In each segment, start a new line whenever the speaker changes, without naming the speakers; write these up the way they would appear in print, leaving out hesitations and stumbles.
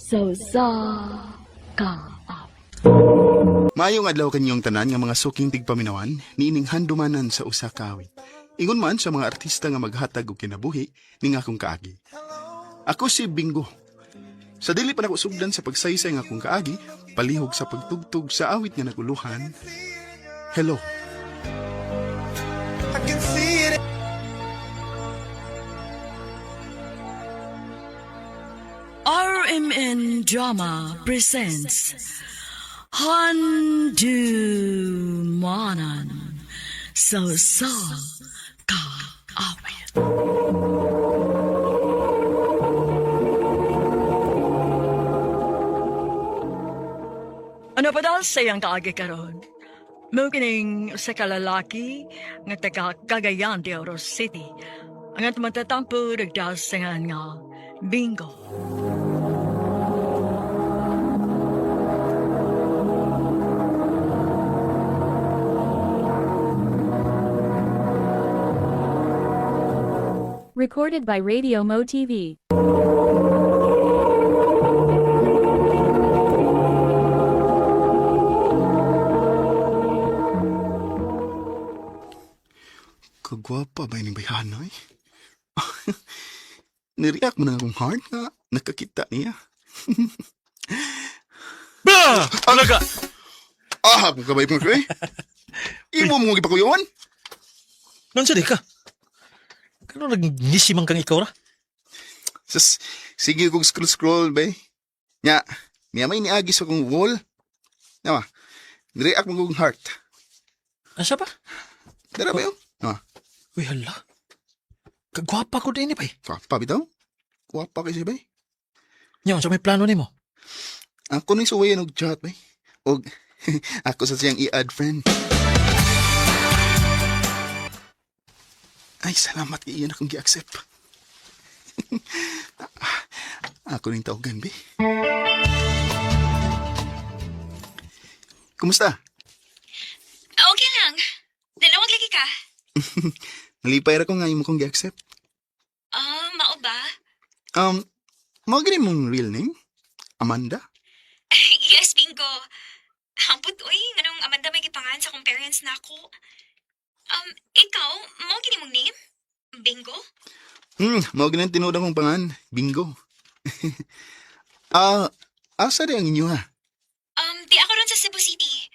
Sa usa ka awit.
Maayong adlaw kanyong tanan nga mga suking tigpaminawan niining handumanan sa usa ka awit. Ingon man sa mga artista nga maghatag og kinabuhi ning akong kaagi. Ako si Bingo. Sa dili pa nako sugdan sa pagsaysay nga akong kaagi, palihog sa pagtugtog sa awit nga naguluhan. Hello.
I can see it.
RMN Drama presents Handumanan sa usa ka awit. Ano pa daw sa iyang kaagi karon? Mao kining sa kalalaki nga taga Cagayan de Oro City. Ang atong matatampo nagdasingan nga Bingo.
Recorded by Radio Mo TV.
Kagwapa ba ining bayhana eh? Nireact mo na akong heart nga nakakita niya.
Bah! Talaga!
Ah, kung kabay mo ko eh. Imo mo gipakuyon?
Nansa di ka? Kano nagngisi man kang ikaw ra?
Sus, sige kong scroll-scroll, bay. Nya, niya may niagi sa kong wall. Nawa, nireact mo kong heart.
Asa pa?
Dara ba yun? Nawa,
Uy, hala. Kagwapa ko din eh, bay.
kwapa bitaw? Kwapa kasi, bay.
Nya, sa may plano nimo?
Ako nang suwayan og chat, bay. Og, ako sa siyang i-add friend. Ay, salamat kay iyan akong gi-accept. Ako ning tawagan, bay. Kumusta?
Okay lang. Nanawag lagi ka.
Nalipay ra ko nga imo kong gi-accept.
Ah, mao ba?
Mao gini mong real name? Amanda?
Yes, bingo. Hampot, uy, nganong Amanda may gipangan sa akong parents na ako. Ikaw, mao gini mong name? Bingo?
Mao gini ang tinuod akong pangan. Bingo. Ah, asa di ang inyo ha?
Di ako ron sa Cebu City.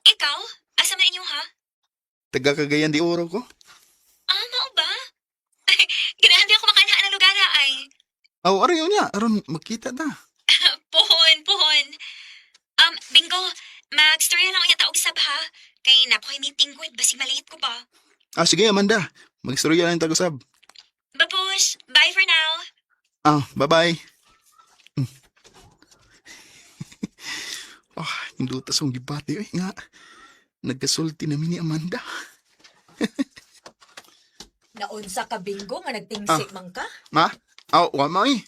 Ikaw, asa man inyo ha?
Taga Cagayan de Oro ko.
Ah, mao ba? Ganahan di ako makanhaan ang lugar ha, ay.
Aw, aron yun niya. Aron makita ta.
Pohon, pohon. Bingo, mag-storya lang unya taog sab ha. Kay napoy meeting ko, basig maliit ko pa.
Ah, sige Amanda. Magstorya lang tag-usab.
Babush, bye for now.
Ah, bye-bye. Ah, induta sa akong gibati oy nga. Nagkasulti na mi ni Amanda.
Naunsa ka bingo nga nagtingsik man ka?
Ma? Aw, wa ma oy.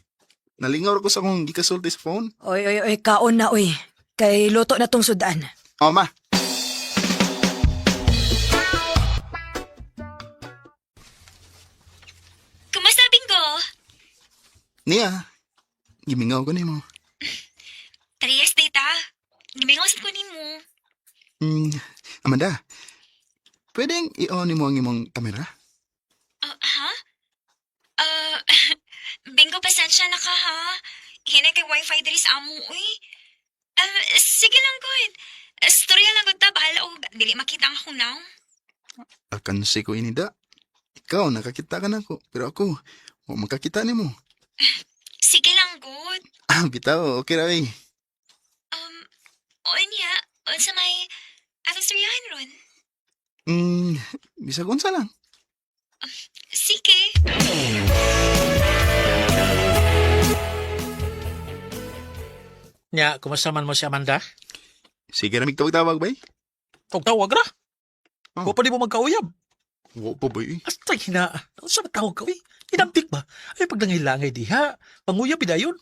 Nalingaw ra ko sa akong gikasulti sa phone.
Oy, oy, oy, kaon na oy. Kay luto na tong sudan.
Oh, ma.
Kumusta, Bingo?
Niya. Gimingaw ko nimo.
Tariyas data. Gimingaw sa kunin mo.
Amanda, pwedeng i-on mo ang imong kamera?
Ah, ha? Ah, bingo, pasensya na ka, ha? Hinay kay wifi diri sa amo, uy. Ah, sige lang, good. Storya lang, good ta. Bahala, og dili makita ang akong now.
Alkansi ko inida. Ikaw, nakakita ka na ko. Pero ako, wa makakita nimo.
Sige lang, good.
Ah, bitaw, okay ra eh.
Unya, unsa may atong storyahan ron?
Bisag unsa lang.
Sige.
Nya, kumusta man mo si Amanda?
Sige ra tawag-tawag bay.
Og tawag ra.
Oh.
Wa pa di mo magkauyab.
Wa pa bay.
Astay hina. Unsa ba tawag ka uy? Inampik ba? Ay paglangay-langay diha. Panguyab bidayon.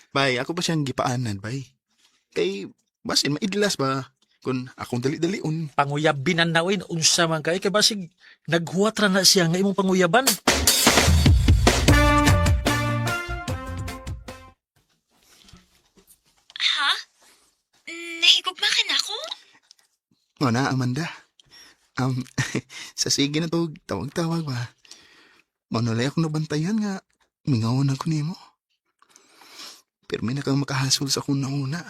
Bay, ako pa siyang gipaanan, bay. Kay basin maidlas ba kun akong dali-dalion.
Panguyab binan na uy. Unsa man kay kay basig naghuwat ra na siya nga imong panguyaban.
nako?
Mo na, Amanda. Um, sa sige na to, tawag-tawag ba? Manulay akong nabantayan nga, mingaw na ko nimo. Pero may nakang makahasol sa akong nauna.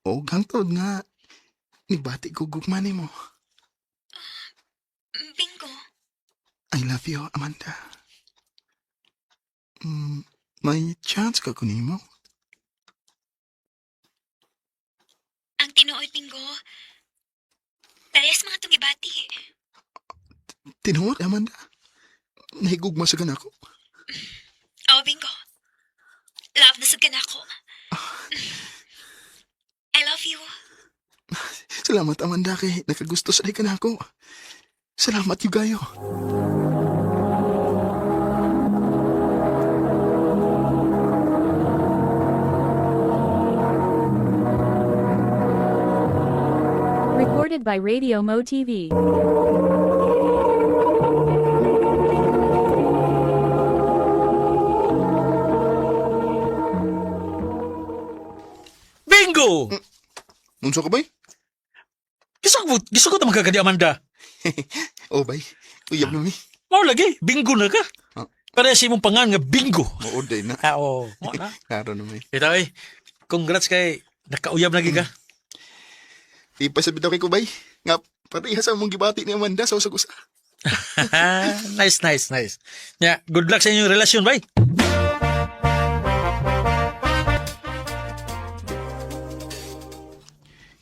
O hangtod nga, nibati ko gugma nimo.
Bingo.
I love you, Amanda. May chance ka ko nimo?
Ang tinuod, Bingo. Parehas mga tungibati.
Tinuod, Amanda. Nahigugma sa ako.
Oh, Bingo. Love na sad ka na ako. I love you.
Salamat, Amanda, kay nakagusto sa ka na ako. Salamat, Yugayo.
Recorded by Radio Mo TV.
Bingo!
Unsa ka, bay?
Gusto ko na magkakadi, Amanda.
Oh, bay. Uyab na mi.
Mao lagi, bingo na ka.
Ah.
Parehas imong pangan nga bingo.
Mao day na.
Ah, oo. Mao na.
Klaro na mi.
Ito ay, congrats kay nakauyab na ka.
Di pa sabi daw kay ko, bay. Nga, pareha sa mong gibati ni Amanda sa usag-usa.
Nice, nice, nice. Ya, good luck sa inyong relasyon, bay.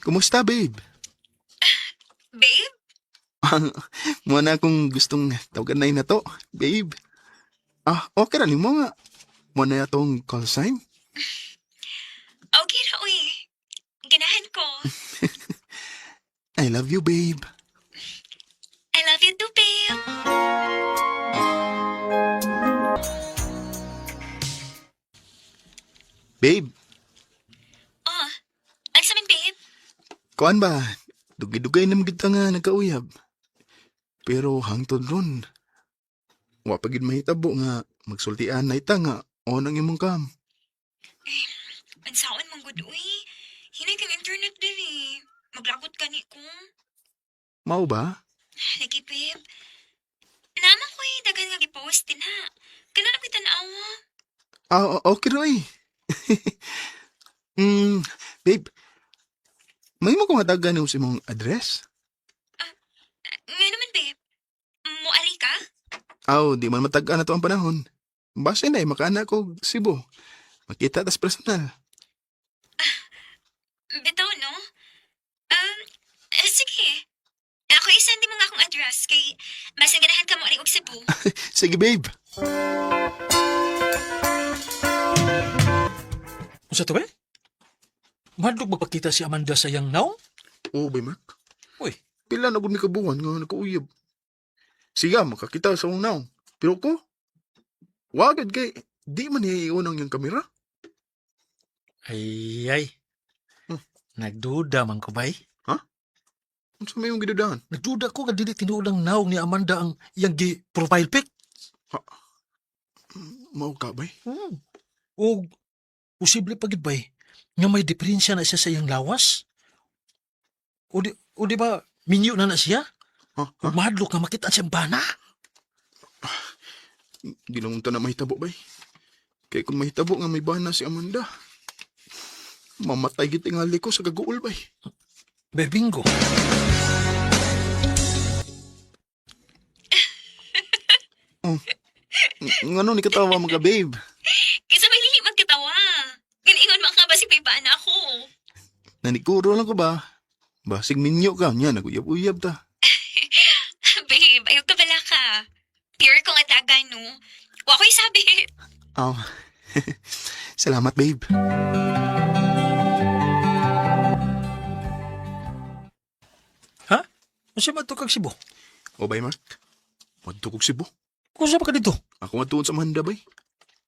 Kumusta, babe?
Babe?
Muna akong gustong tawagan na na to, babe. Ah, okay ra nimo nga. Muna na tong call sign.
Okay ra, uy. Ganahan ko.
I love you, babe.
I love you too, babe.
Babe,
Oh, ang sa min, babe?
kuan ba? Dugay-dugay na magid ta nga nagkauyab. Pero hangtod ron, wa pa gid mahitabo nga magsultian na ita nga on ang imong cam.
Unsaon man gud, uy. Hinay kang internet diri. Maglagot ka ni ko.
Mao ba?
Lagi, babe. Naman ko eh, daghan nga gipost din ha. Kanan ako tanawa.
Ah, okay Roy. Babe, may mo kong hatagan sa imong address?
Nga naman, babe. Muali ka?
Aw, di man matagaan na to ang panahon. Base na eh, makaana ko Cebu. Makita tas personal.
Bitaw, no? Sige. Ako isend mo nga akong address kay mas ganahan ka mo ari og Cebu.
Sige, babe.
Unsa to, bay? Madlog magpakita si Amanda sa iyang naong?
Oo, bay, Mark.
Uy.
Pila na gud ni kabuhan nga nakauyab. Siya, makakita sa akong naong. Pero ko, wagad kay, di man niya iunang yung kamera.
Ay, ay. Nagduda man ko, bay.
Unsa may yung gidudahan?
Nagduda ko nga dili tinuod ang naong ni Amanda ang iyang gi-profile pic.
Mao ka, bay?
O posible pa gid bay nga may diferensya na siya sa iyang lawas. O di ba minyo na na siya?
Ha? Ha?
Ug mahadlok nga makita siyang bana.
Di lang unta na mahitabo, bay. Kay kung mahitabo nga may bana si Amanda, mamatay gid tingali ko sa kaguol, bay.
Bay, bingo.
Ngano ni katawa mga babe?
Kaysa may lili magkatawa. Ganingon man ka ba si na ako?
Nanikuro lang ko ba? Basig minyo ka niya, naguyab-uyab ta.
Babe, ayaw ka bala ka. Pure kong ataga, no? Wa ko'y sabi.
Aw. Salamat, babe.
Ha? Unsa man to kag Cebu?
O bay, Mark. Madto kog Cebu.
Kung sa pa ka dito?
Ako matuon sa Amanda, bay.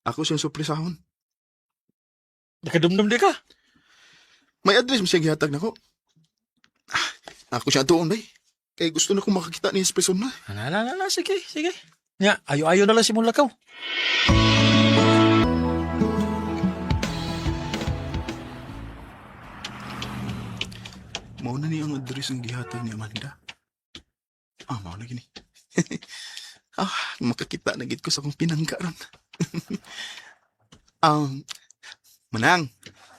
Ako siyang surpresahon.
Nakadumdum di ka.
May address mo siya gihatag nako. Ah, ako siya tuon, bay. Kay gusto na kong makakita niya sa personal.
Ana, ana, ana, sige, sige. Nya, ayo-ayo na lang si mong lakaw.
Mao na ni ang address ang gihatag ni Amanda. Ah, mao na gini. Ah, makakita na gid ko sa akong pinangga ron. um, Manang,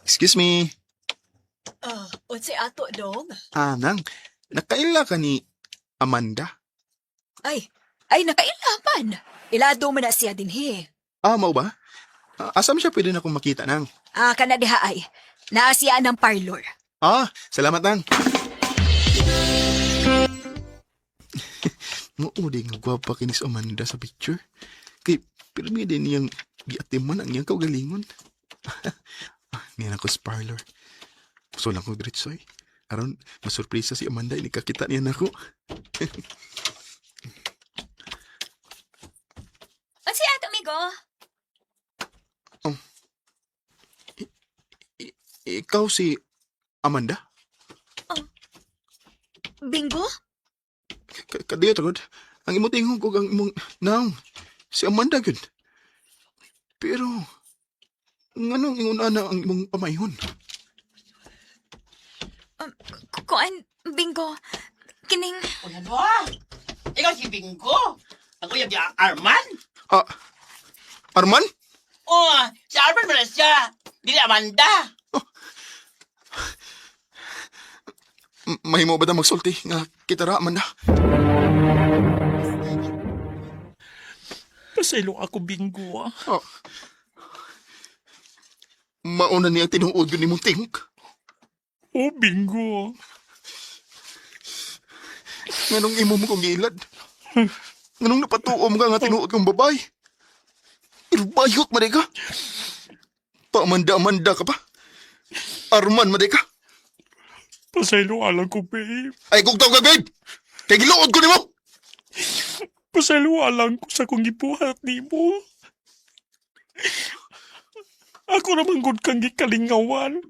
excuse me.
Ah, unsay ato dong?
Ah, Nang, nakaila ka ni Amanda?
Ay, ay nakailaman. Ilado man na siya dinhi.
Ah, mao ba? Ah, asa man siya pwede na akong makita, Nang?
Ah, kana diha ay. Naa siya ng parlor.
Ah, salamat, Nang. Mao di nga gwapa kinis Amanda sa picture. Kay pirmi din niyang giatiman ang iyang kaugalingon. Ah, niya na ko sa parlor. So lang ko diretso eh. Aron, masurpresa si Amanda, inikakita niya nako.
Unsay ato, amigo?
Ikaw si Amanda?
Bingo?
Kadiyo tagod. Ang imong tingog ug ang imong naong si Amanda gyud. Pero nganong ingon ana ang imong pamayhon?
Kuan, Bingo. Kining...
Uy, ano ah? Ikaw si Bingo. Ako yung si Arman.
Ah, Arman?
Oh, si Arman man na siya. Dili Amanda.
Mahimo ba ta magsulti nga kita ra Amanda?
Pasaylo ako, Bingo ah.
Ah. Mauna niya tinuod yun imong tingog.
Oh, Bingo.
Nganong imo mo kong giilad? Nganong napatuo mo ka nga tinuod kong babae? Irbayot man ka. Paamanda-amanda ka pa. Arman man ka.
Pasaylo alang ko, babe.
Ay, kung tawag ka, babe! Kay giluod ko nimo!
Pasaylo alang ko sa kong gibuhat nimo. Ako naman gud kang gikalingawan.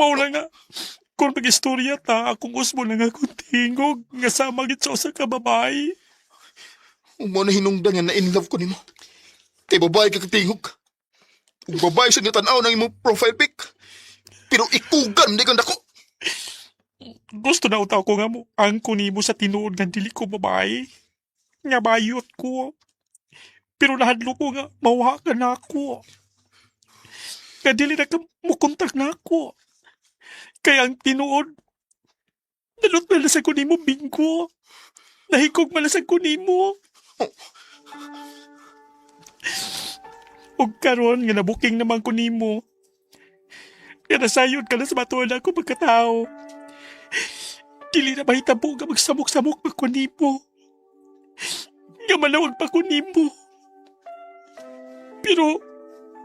Mao na nga, kung mag-istorya ta, akong usmo na nga akong tingog nga sama gid sa usa ka babae.
Mo na hinungdan nga na-in love ko nimo. Kay babae ka katingog. Ug babae sa natanaw ng imong profile pic. Pero ikugan di kang dako.
Gusto na utaw ko nga mo, ang nimo sa tinuod nga dili ko babae. Nga bayot ko. Pero nahadlo ko nga, mawha ka na ako. Nga dili na ka mukontak na ako. Kaya ang tinuod, nalot na ko nimo, Bingko. Nahikog malasag ko nimo. Ug karon nga nabuking naman ko nimo. Nga nasayod ka na sa matuod ako pagkatao. Dili na mahitabo nga magsamok-samok pa ko nimo. Nga malawag pa ko nimo. Pero,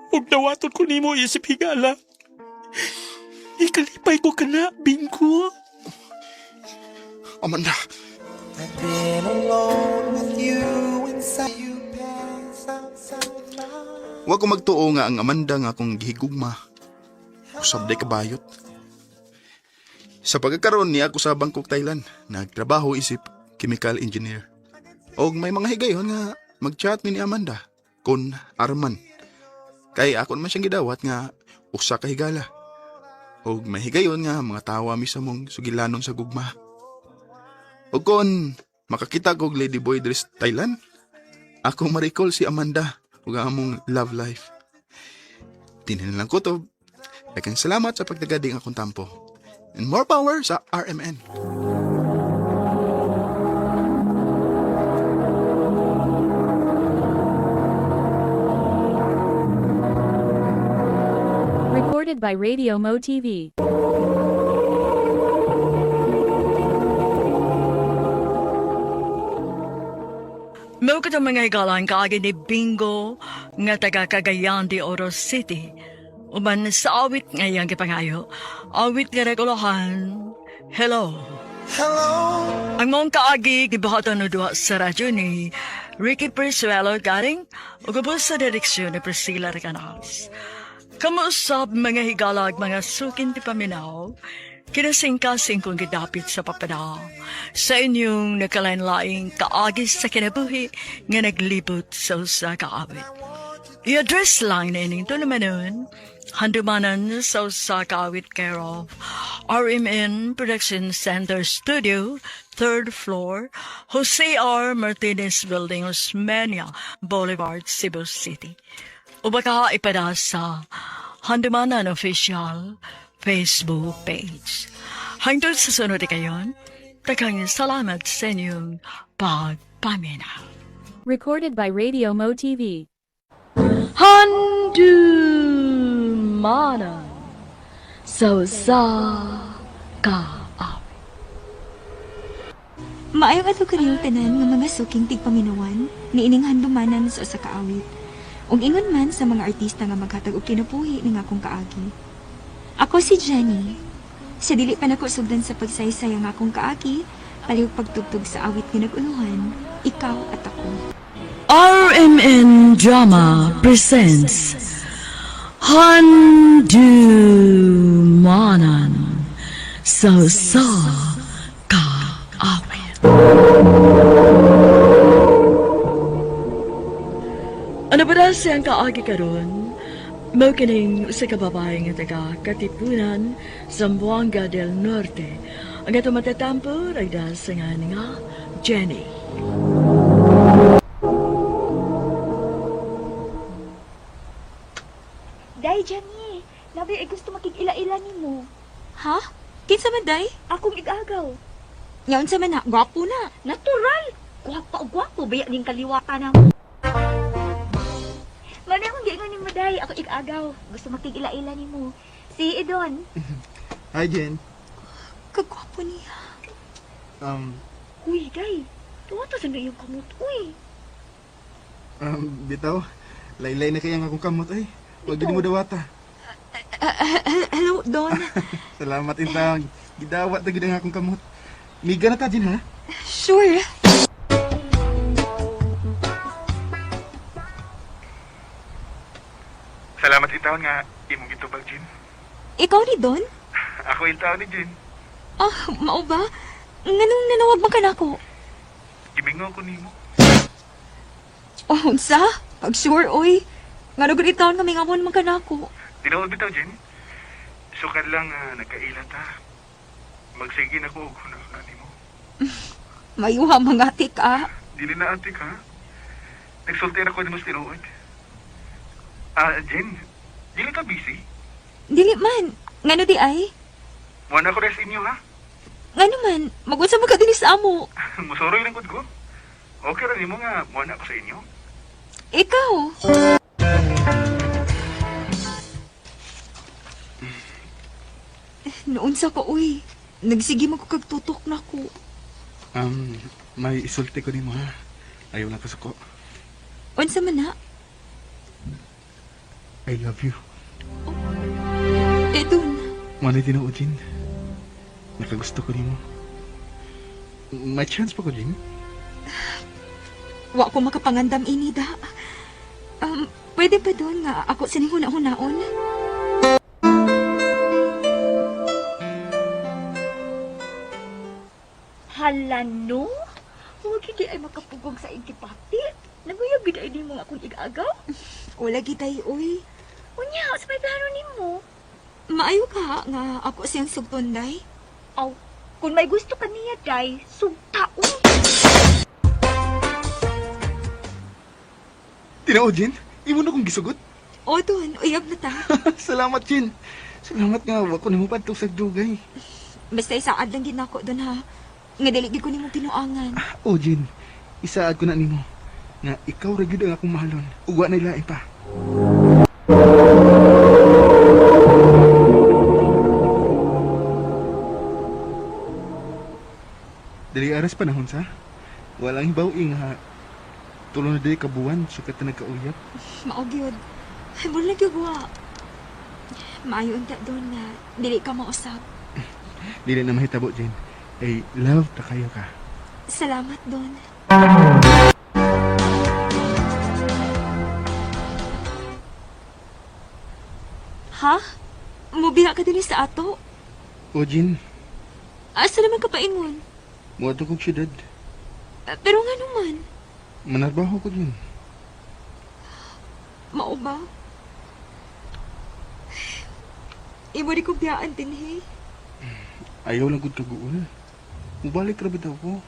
ug dawaton ko nimo isip higala. Ikalipay ko ka na, Bingko.
Amanda,
I've been alone with you inside you pass outside my
wa ko magtuo nga ang Amanda nga akong gihigugma. Usab day kabayot. Sa pagkakaroon niya ako sa Bangkok, Thailand, nagtrabaho isip chemical engineer. Og may mga higayon nga mag-chat mi ni Amanda kon Arman. Kay ako naman siyang gidawat nga usa ka higala. Og may higayon nga mga tawa mi sa mong sugilanon sa gugma. Og kon makakita kog Ladyboy dress Thailand, ako ma-recall si Amanda ug ang among love life. Tinin lang ko to. Daghang salamat sa pagtagading akong tampo. And more power sa RMN.
Recorded by Radio Mo TV.
Mao kato mga higalan kaagi ni Bingo nga taga Cagayan de Oro City. Uban sa awit nga iyang gipangayo. Awit nga regulahan. Hello.
Hello.
Ang mong kaagi gibuhatan no duha sa radyo ni Ricky Persuelo Garing ug ubos sa direksyon ni Priscilla Recanals. Kamuusab mga higalag mga sukin ti paminaw, kinasingkasing kong gidapit sa papadal sa inyong nakalain-laing kaagi sa kinabuhi nga naglibot sa usa ka awit. I-address lang na ining tulumanon, handumanan sa usa ka awit care of RMN Production Center Studio, third floor, Jose R. Martinez Building, Osmeña Boulevard, Cebu City. O baka ipada sa Handumanan Official Facebook page. Hangtod sa sunod kayon, daghang salamat sa inyong pagpaminaw.
Recorded by Radio Mo TV.
Handumanan sa usa ka awit.
Maayong adlaw kaniyong tanan nga mga suking tigpaminawan niining handumanan sa usa ka awit. Ug ingon man sa mga artista nga maghatag og kinabuhi ning akong kaagi. Ako si Jenny. Sa dili pa nako sugdan sa pagsaysay ang akong kaagi, palihog pagtugtog sa awit nga nag-uluhan, ikaw at ako.
RMN Drama presents Handumanan sa usa ka awit. Ano ba na siyang kaagi karon? Mao kining usa ka babae nga taga Katipunan, Zamboanga del Norte. Ang atong matatampo ragda sa nga Jenny.
Day, Jenny. Labi ay gusto makig-ila-ila nimo.
Ha? Kinsa man day?
Akong igagaw.
Nga unsa man na, gwapo na.
Natural. Gwapa o gwapo, baya ning kaliwata na mo. Mali akong giingon nimo, Day. Ako igagaw. Gusto makig-ila-ila nimo. Si Edon.
Hi, Jen.
Kagwapo niya.
Um,
Uy, Day. Tuwa ta sa iyong kamot, uy.
Bitaw, laylay na kaya nga akong kamot ay. Huwag din mo dawata.
Hello, Don.
Salamat intang. Gidawat na gid ang akong kamot. Miga na ta, Jen, ha?
Sure.
Salamat intang nga imong gitubag, Jen.
Ikaw ni Don?
Ako intang ni Jen.
Ah, mao ba? Nganong nanawag man ka nako?
Gimingaw ko nimo.
Oh, unsa? Pag sure, oy. Ngano gud taon nga mingamon man ka nako.
Tinuod bitaw, Jen. Sukad lang nagkaila ta. Magsige na ko og huna nimo.
Mayuha mga tik ah.
Dili na atik ha. Nagsulti ra ko nimo sa tinuod. Jen, dili ka busy?
Dili man. Ngano di ay?
Wala ko rin sa inyo ha.
Ngano man, magunsa man ka dinhi sa amo.
Musuroy lang gud ko. Okay ra nimo nga mo na ko sa inyo.
Ikaw. Noon sa ko, uy. Nagsige man ko kag tutok na ko.
May isulti ko nimo ha. Ayaw na kasuko.
Unsa man na?
I love you.
Eh, dun.
Manay tinuod, Jen. Nakagusto ko nimo. May chance pa ko, Jen.
Wa ko makapangandam ini da. Pwede ba doon nga ako sining huna-hunaon?
Hala, no? Huwag hindi ay makapugong sa igipati. Naguyab gid ay nimo nga akong igagaw.
Wala gitay, uy.
Unya, sa may plano nimo.
Maayo ka nga ako siyang sugtonday.
Aw, kung may gusto ka niya, Day, sugta, uy.
Tinuod, Jen. Imo na kong gisugot.
O doon, uyab na ta.
Salamat, Jen. Salamat nga wa ko nimo padtong sa dugay.
Basta isaad lang gid nako doon ha. Nga dili gid ko nimo tinuangan.
O, Jen. Isaad ko na nimo nga ikaw ra gyud ang akong mahalon. Ug wa na lain pa. Dili aras panahon sa. Walang hibaw nga tulo na dili ka buwan sukat na nagkauyap.
Mao gyud. Ay, wala gyud wa. Maayo unta doon nga dili ka mausap.
Dili na mahitabo, Jen. Ay, love ta kayo ka.
Salamat doon. Ha? Mubiha ka dinhi sa ato?
O, Jen,
Asa naman ka paingon?
muadto kog syudad.
Pero nga naman,
Manarbaho ko, Jen.
Mao ba? Imo di ko biyaan din, he.
Ayaw lang gud kaguol. Mubalik ra bitaw ko.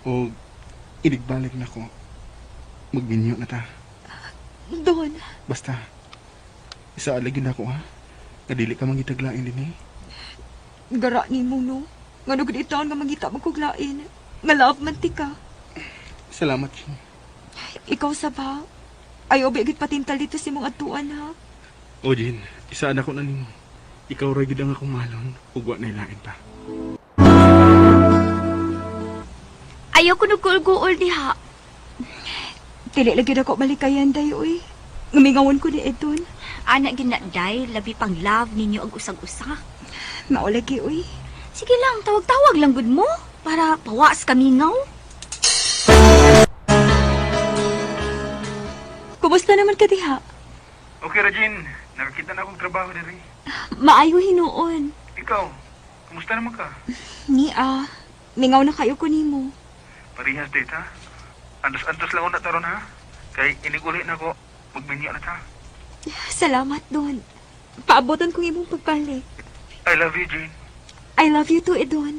O inigbalik na ko. Magminyo na ta.
Don,
Basta isa gyud nako ha. Nga dili ka mangitaglain din eh.
gara nimo no. Ngano gud itaon nga mangita man kog lain. Nga love man ti ka.
Salamat, Jin.
Ikaw sa ba? Ayaw ba gid patintal dito sa imong atuan ha?
O Jin, isa na ko na nimo. Ikaw ra gyud ang akong mahalon ug wa na ilain pa.
Ayaw ko nagkuul-guol diha.
Dili lagi ako malikayan day uy. Ngumingawon ko ni Edon.
Ana gina day, labi pang love ninyo ang usag-usa.
Mao lagi uy.
Sige lang, tawag-tawag lang gud mo para pawas kami ngaw.
Kumusta naman ka diha?
Okay ra Jin, nakakita na akong trabaho diri.
Maayo hinuon.
Ikaw, kumusta naman ka?
Ni ah, mingaw na kayo ko nimo.
Parehas data. Andos-andos lang una taron ha. Kay iniguli na ko, magminyo na ta.
Salamat Don. Paabotan kong imong pagbalik.
I love you, Jane.
I love you too, Edon.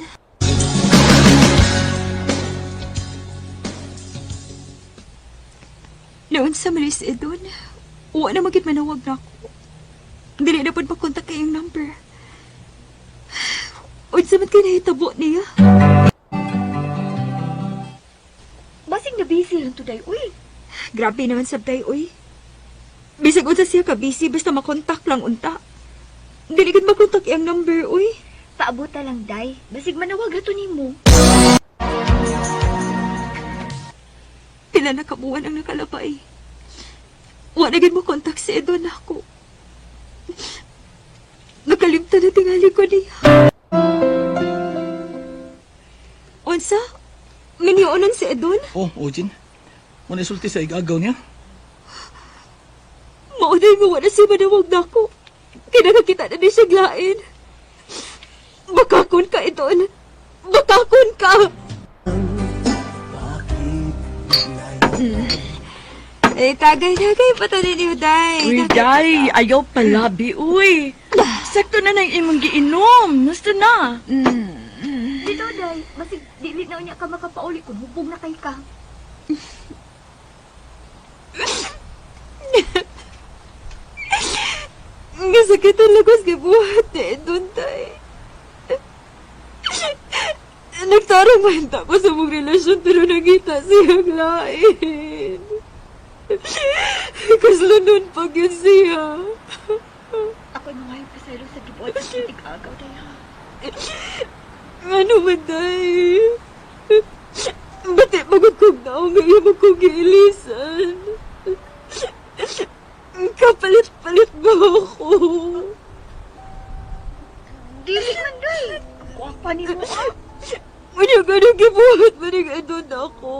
Noon sa malis, Edon, wa na magit manawag na ako. Dili na pud makontak kayong number. Unsa man kay nahitabo niya?
Basig na busy lang today, uy.
Grabe naman sabtay, uy. Bisag unsa siya ka busy basta makontak lang unta. Dili gid makontak iyang number, uy.
Paabota lang, day. Basig manawag ra to nimo.
Pila na kabuan ang nakalabay. Wa na gid mo kontak si Edon ako. Nakalimtan na tingali ko niya. Unsa? Minyonon si Edon?
Oh, Ojin. Muna isulti sa igagaw niya.
Maunay nga wala siya manawag na ako. Kinakakita na ni siya glain. Bakakon ka, Edon. Bakakon ka! Eh, tagay-tagay pa to ninyo, Day.
Uy, day, ayaw palabi, uy. Sakto na nang imong giinom. Gusto na.
Dito, day. Basig dili na unya ka makapauli kung hubog na kay ka.
Nga sakit ang lagos gibuhat ni Edon, Day. Nagtarong man ko sa mong relasyon pero nagita siyang lain. Kaslunon pag yun siya.
Ako'y mga pasaylo sa gibuhat sa tig-agaw, day ha.
Ano man, Day? Bati magod kong naong nga iyo kong giilisan. Kapalit-palit ba ako?
Dili man, day. Kuwapa nimo ah.
Unya ganong gibuhat man ang adon ako.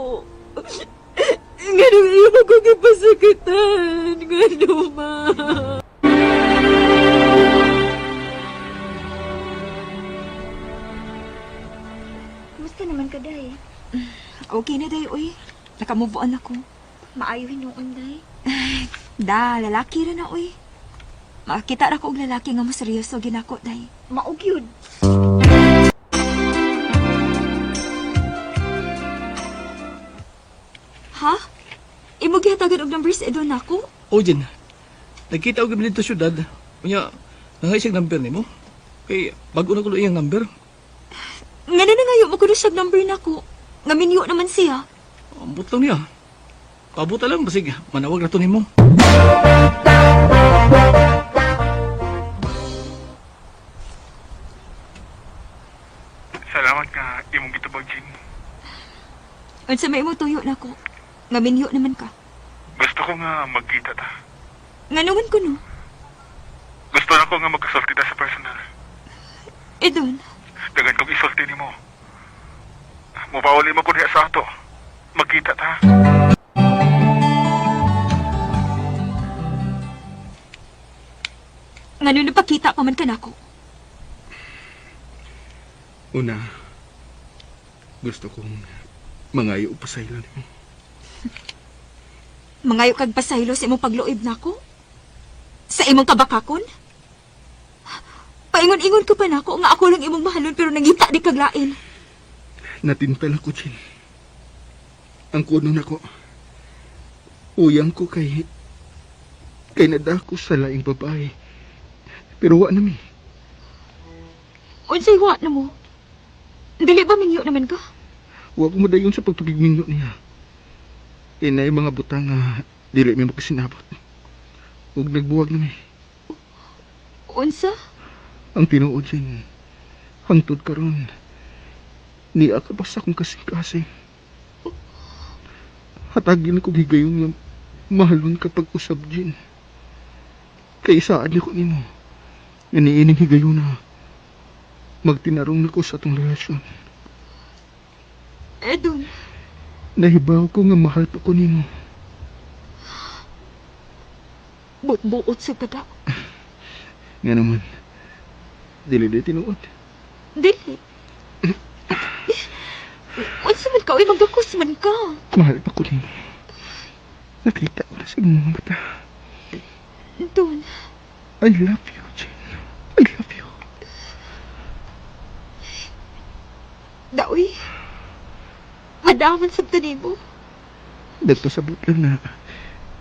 Ganong iyo mo kong ipasakitan. Gano ma.
Kumusta naman ka, day?
Okay na, Day, uy. Nakamove on ako.
Maayo hinuon, day.
Da, lalaki ra na, uy. Makakita ra ko og lalaki nga mas seryoso ginako, Day.
Mao gyud.
Ha? Imo gihatagan og number sa Edon nako?
Ojin, nagkita ko dito syudad. Unya, nangay siyang number nimo. Kay bago na ko iyang number.
Ngano na ngayo mo kuno siya number nako? Nga minyo naman siya.
Ambot lang niya. Pabuta lang basig manawag na to nimo.
Salamat nga imong gitubag, Jin.
Unsa may imo tuyo nako? Nga minyo naman ka.
Gusto ko nga magkita ta.
Ngano man kuno?
Gusto na ko nga magkasulti ta sa personal.
Edon,
Dagan kong isulti nimo. Mupauli mo ko diha sa ato. Magkita ta.
ngano napakita pa man ka nako?
Una, gusto kong mangayo pa sa ilo nimo.
Mangayo kag pasaylo sa imong pagluib nako? Sa imong kabakakon? Paingon-ingon ko pa nako nga ako lang imong mahalon pero nangita di kag lain.
Natintal ako, Jin. Ang kuno nako. Uyang ko kay nadako sa laing babae. Pero wa nami.
Unsay wa na mo? Dili ba mingyo naman ka?
Wa ko madayon sa pagpagigminyo niya. Inay mga butang nga dili mi makasinabot. Ug nagbuwag nami.
Unsa?
Ang tinuod, Jin. Hangtod karon. Niya ka pa sa akong kasing-kasing. Hatagin ko higayon nga mahalon ka pag-usab, Jin. Kay saad ko nimo. Nga niining higayon na magtinarong na ko sa atong relasyon.
Edon,
Nahibaw ko nga mahal pa ko nimo.
buot-buot sa kada.
Nga naman, dili di tinuod.
Dili. Unsa man ka? Uy, magdakos man ka.
Mahal pa ko nimo. Nakita ko na sa imong mga mata.
Don,
I love you, Jin. I love you.
daoy. Madaman sa nimo.
Nagpasabot lang na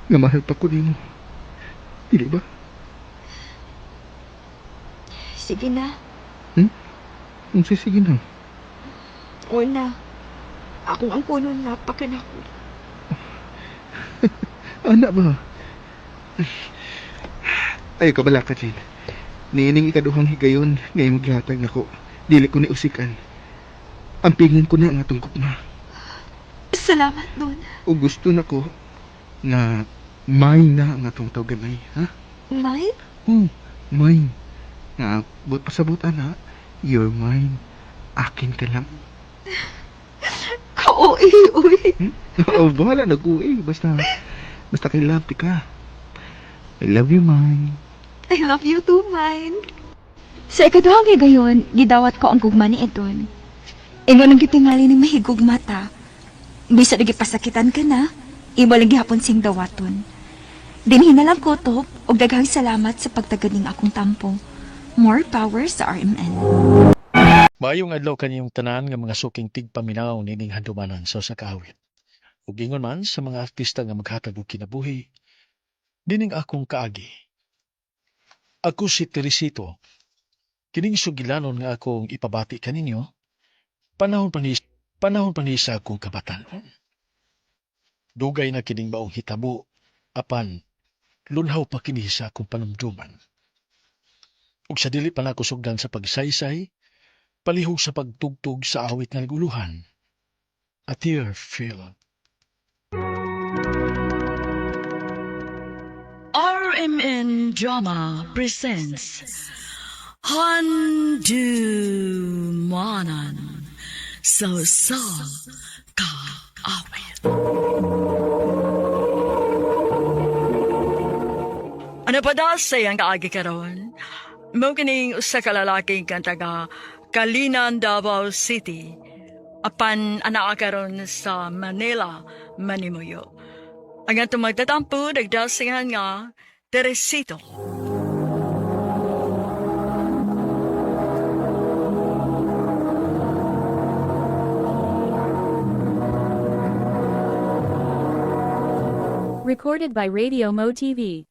nga mahal pa ko nimo. Dili ba?
Sige na.
Ang sige na.
Una, akong ang puno napakan ako.
Ana ba? Ay, kabala ka, Jane. Niining ikaduhang higayon, ngayon maglatag nako. Dili ko ni usikan. Ang pingan ko na nga tungkop na.
Salamat, Don.
O gusto nako nga mine na ang atong tawganay, ha?
Mine?
Oh, mine. Nga, but pasabutan ha, you're mine. Akin ka lang.
Kaoy, uy.
Oh, bahala na ko eh. Basta, basta kay love ti ka. I love you, mine.
I love you too, mine. Sa ikaduhang higayon, gidawat ko ang gugma ni Edon. Ingon ang gitingali ni mahigugma ta. Bisa na gipasakitan ka na, imo lang gihapon sing dawaton. Dinhi na lang ko, Top, og daghang salamat sa pagtagad ning akong tampo. More power sa RMN.
Maayong adlaw kaniyong tanan nga mga suking tigpaminaw nining handumanan sa usa ka awit. Ug ingon man sa mga artista nga maghatag og kinabuhi, dining akong kaagi. Ako si Teresito. Kining sugilanon nga akong ipabati kaninyo, panahon pa ni sa akong kabatan. Dugay na kining maong hitabo, apan lunhaw pa kini sa akong panumduman. Ug sa dili pa nako sugdan sa pagsaysay, palihog sa pagtugtog sa awit nga naguluhan. A Tear Fell.
RMN Drama presents Handumanan sa sa kaawit. Ano pa daw sa iyang kaagi karon? Mao kining usa ka lalaki kang taga Kalinan, Davao City. Apan anaa karon sa Manila, Manimuyo. Ang atong magtatampo, nagdasingan nga, Teresito.
Recorded by Radio Mo TV.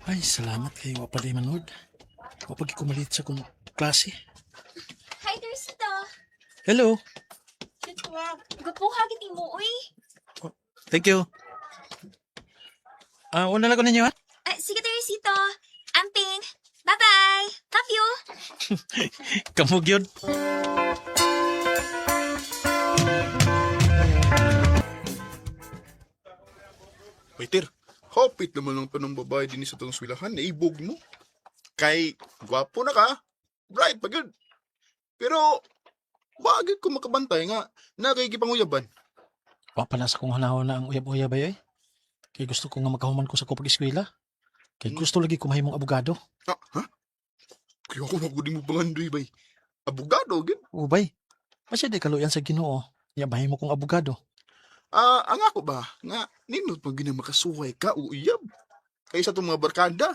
Ay, salamat kay wa pa manod. Wa pa kumalit sa kong klase.
Hi, Teresito.
Hello.
Gwapuha gid mo, uy.
Thank you. Ah, una na ko ninyo ha.
Ah, sige, Teresito. Amping. Bye-bye. Love you.
Kamog yun.
Waiter, hapit naman lang pa ng babae din sa tong swilahan, naibog mo. Kay, gwapo na ka, bright pa good. Pero, bakit ko makabantay nga, nakikipanguyaban?
Wa pa na sa kong hanahon na ang uyab-uyab ay. Kay gusto ko nga makahuman ko sa ko pag-eskwela. Kay gusto lagi ko mahimong abogado.
Ah, ha? Kaya ako magudi mo pangandoy, bay. Abogado, gid.
O bay, masya di kaluyan sa Ginoo. Nya mahimo kong abogado.
Ah, ang ako ba? Nga, nindot pag gina makasuway ka o uyab. Kaysa itong mga barkada.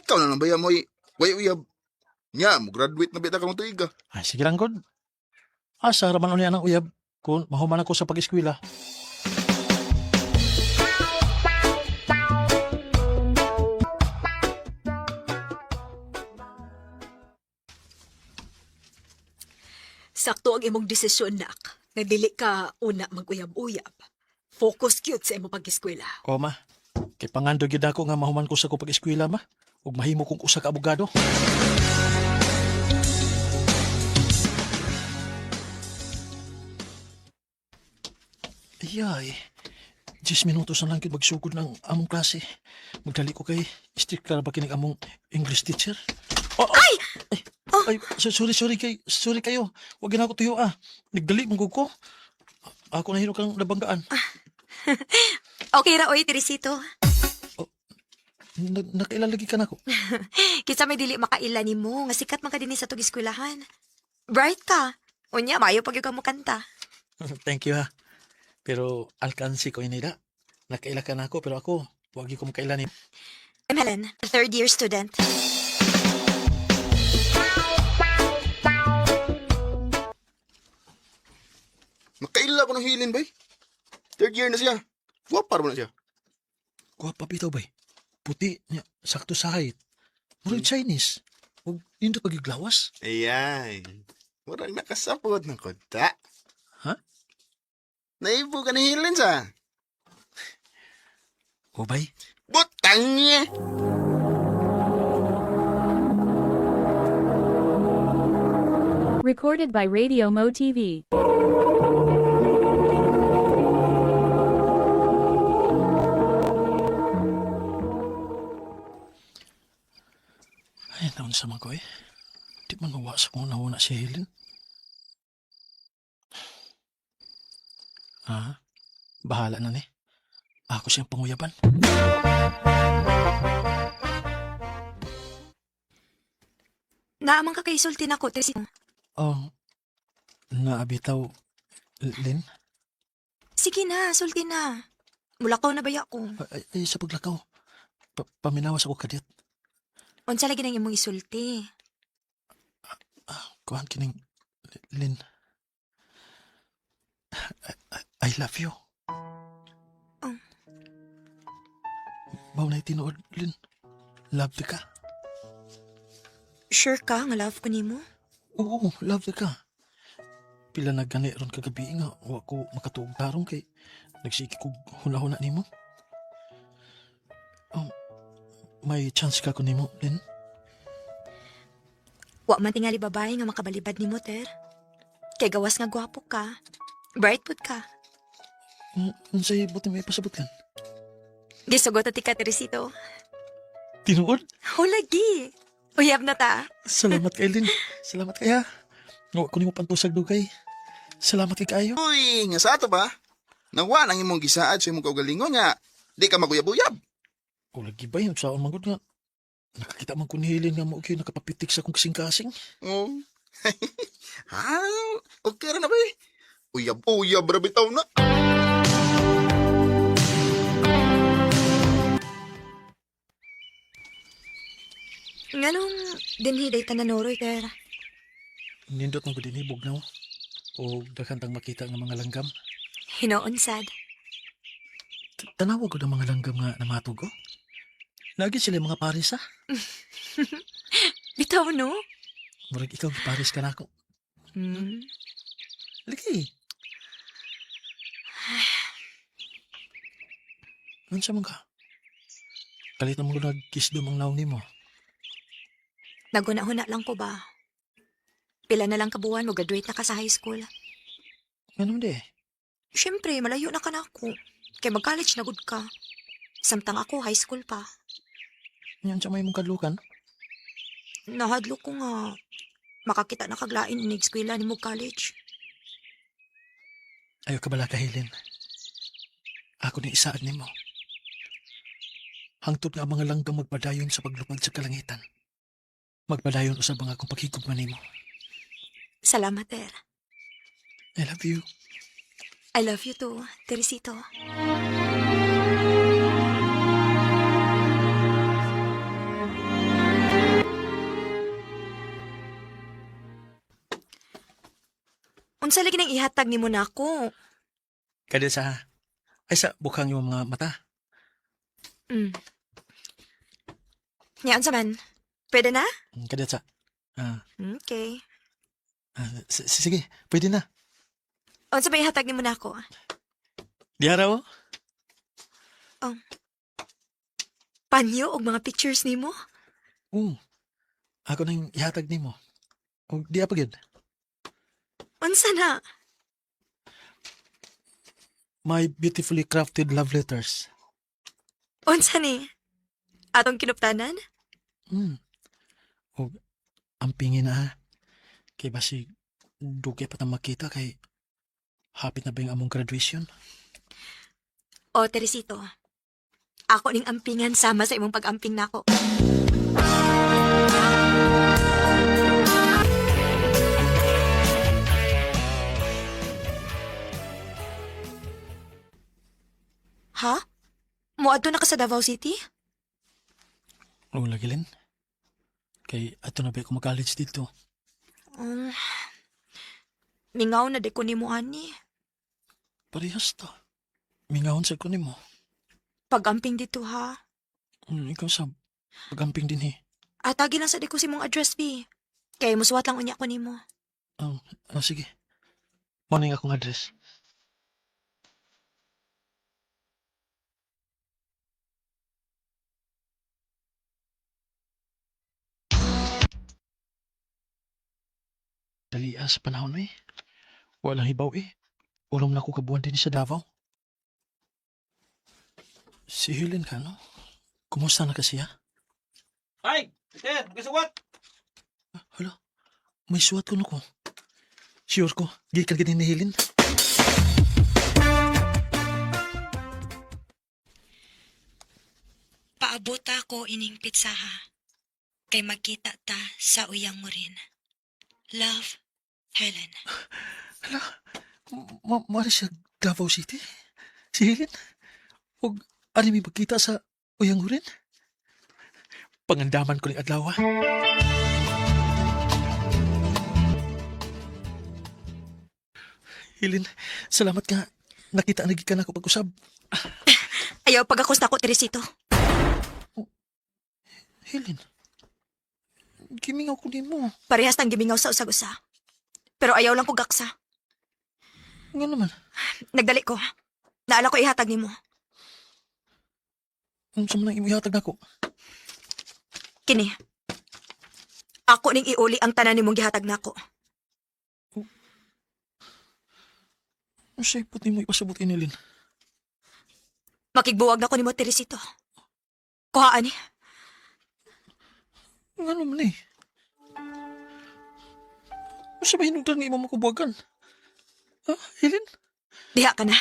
Ikaw na lang ba mo way uyab. Nya, mo graduate na bita ka mong tuiga.
Ay, sige lang, God. Asa raman unya ang uyab kung mahuman ako sa pag-eskwela.
Sakto ang imong desisyon, nak. Nga dili ka una mag-uyab-uyab. Focus cute sa imong pag-eskwela.
O ma, kay pangando gyud ako nga mahuman ko sa akong pag-eskwela ma ug mahimo kong usa ka abogado. Ayay, 10 minutos na lang gyud magsugod ng among klase. Magdali ko kay strict ba kining among English teacher? Oh, ay! Ay, ay, sorry, sorry kay, sorry kayo. Wag na ako tuyo ah. Nagdali mong ko. Ako nahilo kang nabanggaan.
Okay ra oy, Teresito.
Na, nakailalagi ka na ako.
Kinsa may dili makaila nimo nga sikat man ka dinhi sa tug eskwelahan. Bright ka. Unya maayo pag ka mo kanta.
Thank you ha. Pero alkansi ko inida. Nakaila ka na ako pero ako wag ko makaila ni.
I'm Helen, a third year student.
Makaila ko ng hilin, bay. Third year na siya. Guwapa mo na siya.
Gwapa bitaw bay. Puti niya sakto sa height. Murag Chinese. Ug nindot pagiglawas.
Ayay. Murag nakasapot ng kunta.
Ha?
Naibo ka ng hilin sa.
O bay,
Butang niya!
Recorded by Radio Mo TV.
Ay, naon sa man ko eh. Di man mawa sa kung nauna si Helen. Ah, bahala na ni. Ako siyang panguyaban.
Naamang ka kay sulti nako, Teresito.
Oh, naabitaw, Lin?
Sige na, sulti na. Mulakaw na baya ko.
Ay, ay, sa paglakaw. Paminawas ako kadit.
Unsa lagi nang imong isulti?
Kuhan kining Lin. I love you.
Oh.
Mao na tinuod, Lin. Love di ka.
Sure ka nga love ko nimo?
Oo, love di ka. Pila na gani ron kagabi nga wa ko makatuog tarong kay nagsige kog huna-huna nimo. Oh, may chance ka ko nimo, Lin.
Wa man tingali babae nga makabalibad nimo, Ter. Kay gawas nga gwapo ka. Bright pud ka.
Unsay buti may pasabot kan?
Gisugot ti ka, Teresito.
Tinuod?
Ho lagi. Uyab na ta.
Salamat kay Lin. Salamat kaya. Wa ko nimo pantusag dugay. Salamat kay kaayo.
Uy, nga sa ato ba? Nawa nang imong gisaad sa imong kaugalingon nga di ka maguyab-uyab.
O lagi ba yun? Saan man gud nga. Nakakita man ko ni Helen nga mo okay, nakapapitik sa akong kasing-kasing.
Oh. Ha, okay ra na ba eh? Uyab-uyab ra bitaw na.
Nganong dinhi day tananoroy, Ter?
Nindot man gud dinhi bugnaw. O daghan tang makita nga mga langgam.
Hinoon sad.
Tanawa gud ang mga langgam nga namatog oh. Lagi sila mga pares ah.
Bitaw no?
Murag ikaw gipares ka nako.
Mm.
Lagi. Unsa man ka? Kalit na mo nagkisdom ang nawong nimo.
Naguna-huna lang ko ba? Pila na lang kabuwan mo graduate na ka sa high school.
Ganun di.
Siyempre, malayo na ka na ako. Kay mag-college na gud ka. Samtang ako, high school pa.
Yan sa may mong kadlukan.
Nahadlok ko nga. Makakita na kaglain inig eskwela ni mo college.
Ayaw ka bala kahilin. Ako ni isaad nimo. Hangtod nga ang mga langgam magpadayon sa paglupad sa kalangitan. Magpadayon usab ang akong paghigugma nimo.
Salamat, Ter.
I love you.
I love you too, Teresito. Unsa lagi nang ihatag nimo nako?
Kada sa ay sa bukang yung mga mata.
Nya unsa man? Pwede na?
Kada sa ah,
Okay.
sige, pwede na.
Unsa ba ihatag nimo nako?
Diara oh.
Panyo og mga pictures nimo?
Oo. Ako nang ihatag nimo. Og diya pa gyud.
Unsa na?
My beautifully crafted love letters.
Unsa ni? Atong kinuptanan?
Og ang pingin na ha. Kay basig dugay pa ta makita kay hapit na ba yung among graduation?
O, Teresito. Ako ning ampingan sama sa imong pag-amping nako. Ha? Muadto na ka sa Davao City?
Oo, lagilin. Kay ato na ba ako mag-college dito?
Mingaw na di ko nimo ani.
Parehas to. Mingahon sa ko nimo.
Pag-amping dito ha.
Ikaw sa pagamping din eh.
Atagi lang sa di ko si mong address bi. Kay musuwat lang unya ko nimo.
Oh, sige. Morning akong address. Dali ah, sa panahon eh. Walang hibaw eh. Ulam na ko kabuan din sa Davao. Si Helen ka, no? Kumusta na kasi ha?
Ay, Peter, magkasuwat.
Hala, may suwat ko no ko. Sure ko, gikan gani ni Helen.
Paabot ako ining pizza ha. Kay magkita ta sa uyang mo rin. Love, Helen.
Hala, mari sa Davao City? Si Helen? Og ari mi magkita sa Uyangurin? Pangandaman ko ning adlaw ha. Helen, salamat ka. Nakita na gikan ako pag-usab.
Ayaw pagakos na ko, Teresito.
Helen, gimingaw ko nimo.
Parehas nang gimingaw sa usag-usa. Pero ayaw lang ko gaksa.
Nga naman,
Nagdali ko. Naala ko ihatag nimo.
unsa man ang imong ihatag nako?
Kini. Ako ning iuli ang tanan nimong gihatag nako.
Unsay put nimo ipasabot ini, Helen?
Makigbuwag na ko nimo, Teresito. Kuhaan ni.
Nga naman eh. Unsa ba hinungdan nga imong makubuwagan? Ha, Helen?
Diha ka na.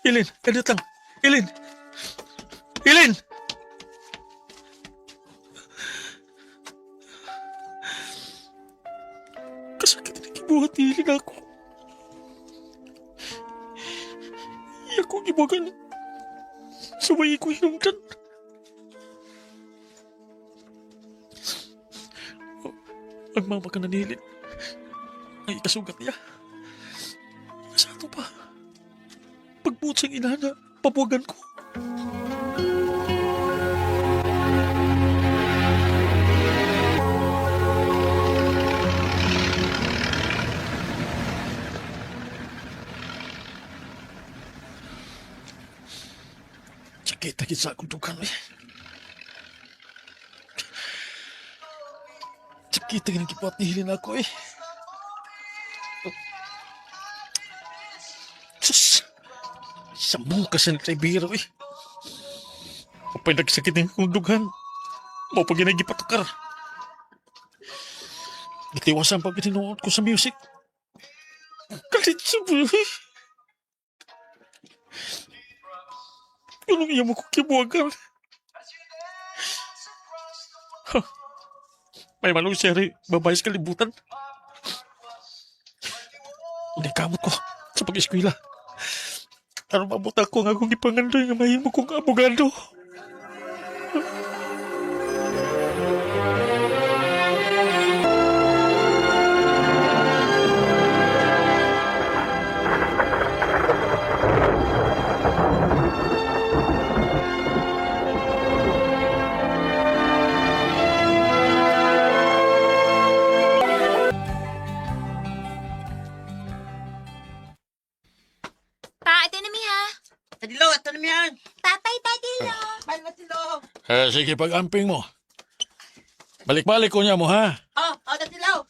Helen, kadiyot lang. Helen! Helen! Kasakit na gibuhat ni Helen ako. Iya ko gibuwagan. Sumay ko hinungdan. Ang mama ka na ni Helen. Ay ikasugat niya. Sa ato pa. Pagbuot sa inana, pabuwagan ko. Sakit na sa akong dukan. Eh. Sakit na gibuhat ni Helen ako eh. Sus! Sambu ka sa nagtraibiro eh. Kapag nagsakit ng akong dughan, mo pag ginagipatukar. Gitiwasan pa gitinuod ko sa music. Kalit sa buhay. Anong iya mo ko kibuwagan?
Huh. May manong seri, babae sa kalibutan. Hindi kamot ko sa pag-eskwela. Aron maabot ako nga akong gipangandoy nga mahimo kong abogado.
Pa, ito na mi ha.
Tadilo, ato na miyan.
Papay, Tadilo.
Bye, Matilo.
Eh, sige, pag-amping mo. Balik-balik ko niya mo, ha?
Oh, oh, Tadilo.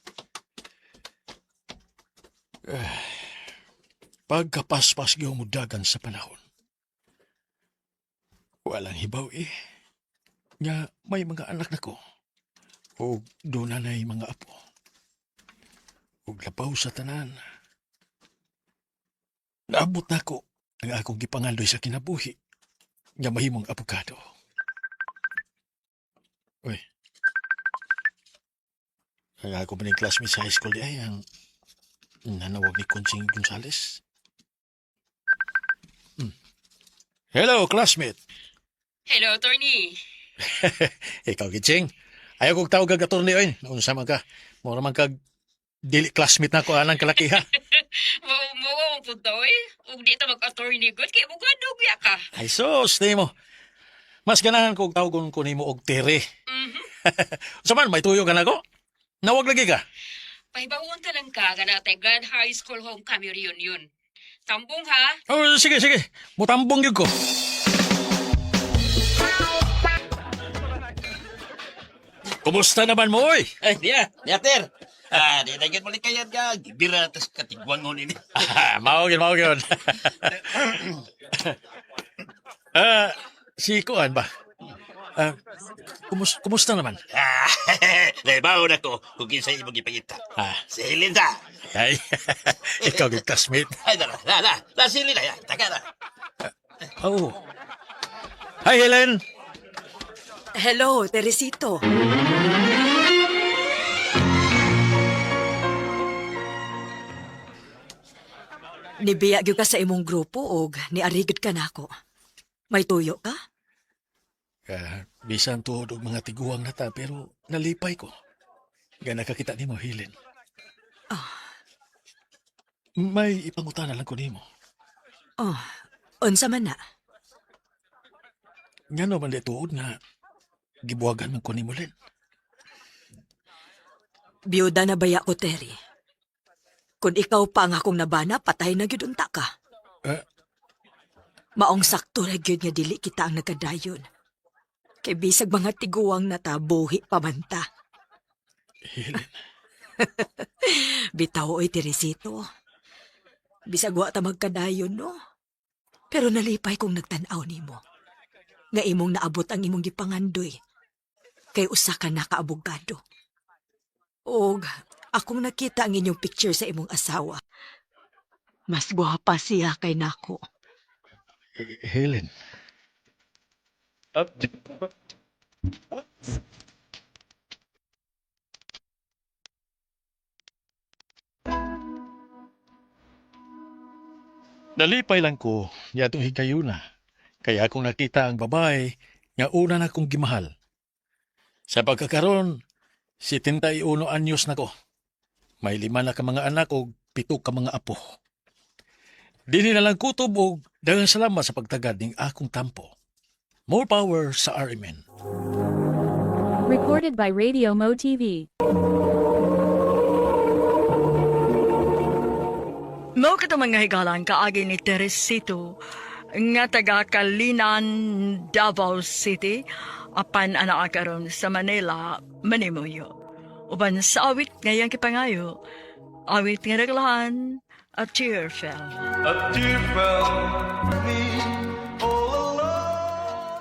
Pagkapaspas gyud mo dagan sa panahon. Walang hibaw eh. Nga may mga anak na ko. O doon na mga apo. Ug labaw sa tanan. Naabot na ko ang akong gipangandoy sa kinabuhi. Nga mahimong abogado. Uy. Ang ako pa classmate sa high school di ay ang nanawag ni Conching Gonzales. Hello, classmate.
Hello, attorney.
Ikaw, Gitsing. Ayaw kong tawag kag attorney, oy. Naunsa man ka. Mura man kag dili classmate na ko anang kalaki ha.
Mo mo ang punta oy. Ug di ta mag-attorney good kay bugado ya ka.
Ay sus, nimo. Mas ganahan kog tawagon ko nimo og tere.
Mhm.
Unsa man may tuyo ka nako? Nawag lagi ka.
Pahibaon ta lang ka kana tay Grand High School Homecoming Reunion. Tambong ha.
Oh, sige, sige. Mutambong gyud ko. Kumusta naman mo, oy?
Ay, diya, diya, ter. Ah, di na gyud muli kayan ka. Gibira tas katigwang ngon ini.
Ah, mao gyud, mao gyud. Ah, si Kuan ba? Ah, kumusta naman?
Ah, naibaw na ko kung kinsa imong gipangita.
Ah,
Si Linda.
ay, ikaw gyud classmate.
Ay, na, na, na, na, si Linda. Ya, taka na.
Oh. Hi, Helen.
Hello, Teresito. Nibiya gyud ka sa imong grupo og niarigid ka nako. May tuyo ka?
Ah, bisan tuod og mga tiguang na ta pero nalipay ko. Nga nakakita nimo, Helen. May ipangutana lang ko nimo.
Oh, unsa man na?
Ngano man di tuod nga gibuwagan man ko nimo, Len.
Biyuda na baya ko, Terry. Kung ikaw pa ang akong nabana, patay na gyud unta ka.
Eh?
Maong sakto ra gyud nga dili kita ang nagkadayon. Kay bisag mga tiguang na ta, buhi pa man ta.
Helen,
Bitaw oy Teresito. Bisag wa ta magkadayon no. Pero nalipay kong nagtan-aw nimo. Nga imong naabot ang imong gipangandoy. Kay usa ka na kaabogado. Og akong nakita ang inyong picture sa imong asawa. Mas gwapa siya kay nako.
Helen. Nalipay lang ko yatong higayuna. Kaya akong nakita ang babae nga una na kong gimahal. Sa pagkakaroon, 71 anyos na ko. May 5 na ka mga anak o 7 ka mga apo. Dini na lang kutob og daghang salamat sa pagtagad ning akong tampo. More power sa RMN.
Recorded by Radio Mo TV.
Mao kato mga higalan kaagi ni Teresito nga taga Kalinan, Davao City, apan anaa karon sa Manila, Manimuyo. Uban sa awit ngayang kipangayo, awit nga naglahan, A Tear Fell.
A tear fell me all alone.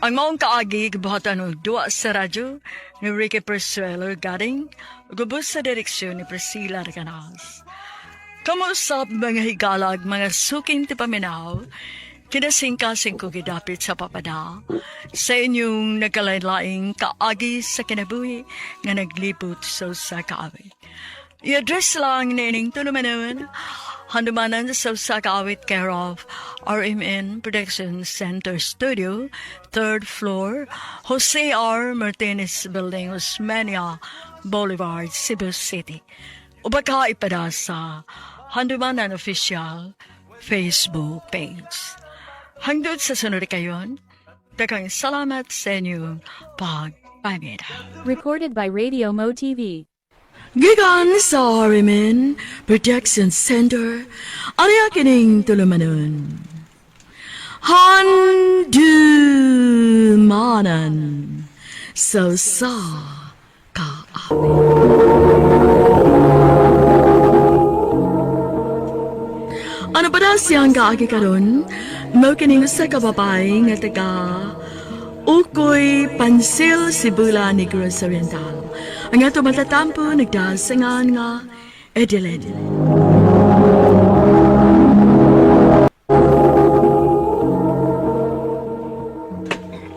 Ang maong kaagi gibuhatan og duwa sa radyo ni Ricky Persuelo Garing, gubos sa direksyon ni Priscilla Recanas. Kamusap mga higalag, mga suking tipaminaw, Kinasingkasing ko gidapit sa papada sa inyong nagkalain-laing kaagi sa kinabuhi nga naglibot sa usa ka awit. I-address lang nining tulumanon, handumanan sa usa ka awit, care of RMN Production Center Studio, third floor, Jose R. Martinez Building, Osmeña Boulevard, Cebu City. O baka ipada sa Handumanan Official Facebook page. Hangtod sa sunod kayon, daghang salamat sa inyong pagpaminaw.
Recorded by Radio Mo TV.
Gikan sa RMN Protection Center, aniya kining tulumanon. Handumanan sa usa ka awit. Ano pa na siyang kaagi karon? Mao kining usa ka babae nga taga Ukoy, Pansil, Sibula, Negros Oriental. Ang ato matatampo nagdasangan nga Edeline.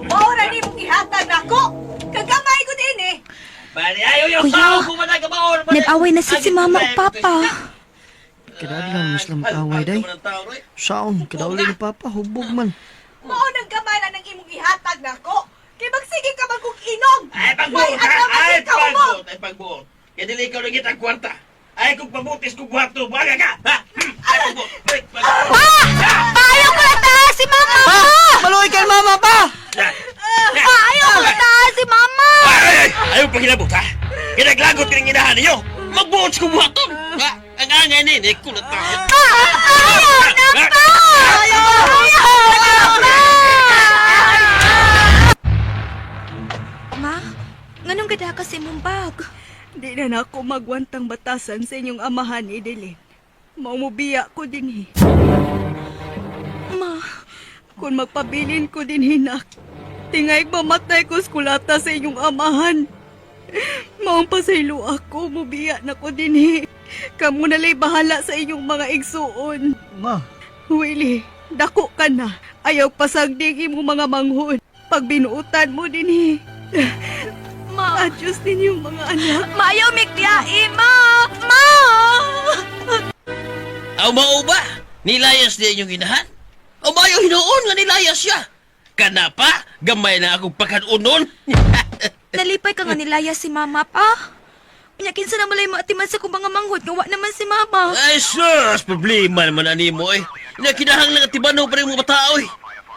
Maura ni mong ihatag nako. Kagamay ko din eh.
Kuya, nag-away na si mama o papa.
Kadadlan mas lang away day. Saon, kadauli ni Papa, hubog man.
Mao nang gamay na ng imong ihatag nako. Kay magsige ka man kog inom.
Ay, pagbuot,
Way,
ha?
adlaw
Ay,
man ka mo.
pagbuot, ay, pagbuot. Kaya dili ikaw nangit ang kwarta. Ay, kung pabutis kung buhat to, baga ka! Ha? Ay, pagbuot! Ay, pagbuot!
Pa! Ayaw ko na taas si mama!
Pa! Maluhi kay mama, pa!
Pa! Ayaw ko na taas si mama!
Ay, ay, ay! Ayaw paghinabot, ha? Kinaglagot ka ng inahan ninyo! Magbuot kung buhat to! Ha? Ang angay ni, kulat tayo.
Pa! Ayaw na pa! Ayaw na pa! Ma, nganong gada ka sa imong bag?
Di na nako magwantang batasan sa inyong amahan, Edeline. Maumubiya ko din eh.
Ma,
Kung magpabilin ko din hinak, tingay mamatay ko skulata sa inyong amahan. Maong pasaylo ako, mubiya na ko din eh. Kamu nalay bahala sa inyong mga igsuon.
Ma,
Willie, dako ka na. Ayaw pasagding imong mga manghod. Pag binuutan mo din eh.
ma,
Adyos ninyong mga anak.
ma, ayaw mikliyai, ma! Ma!
Aw mao ba? Nilayas niya inyong inahan? O mayo hinuon nga nilayas siya? Kana pa, gamay na akong pagkanunon.
Nalipay ka nga nilaya si mama pa. Unya kinsa na malay maatiman sa kong mga manghod nga wa naman si mama.
Ay sus, problema naman ani mo eh. Na kinahanglan nga tibano pa rin mga tao eh.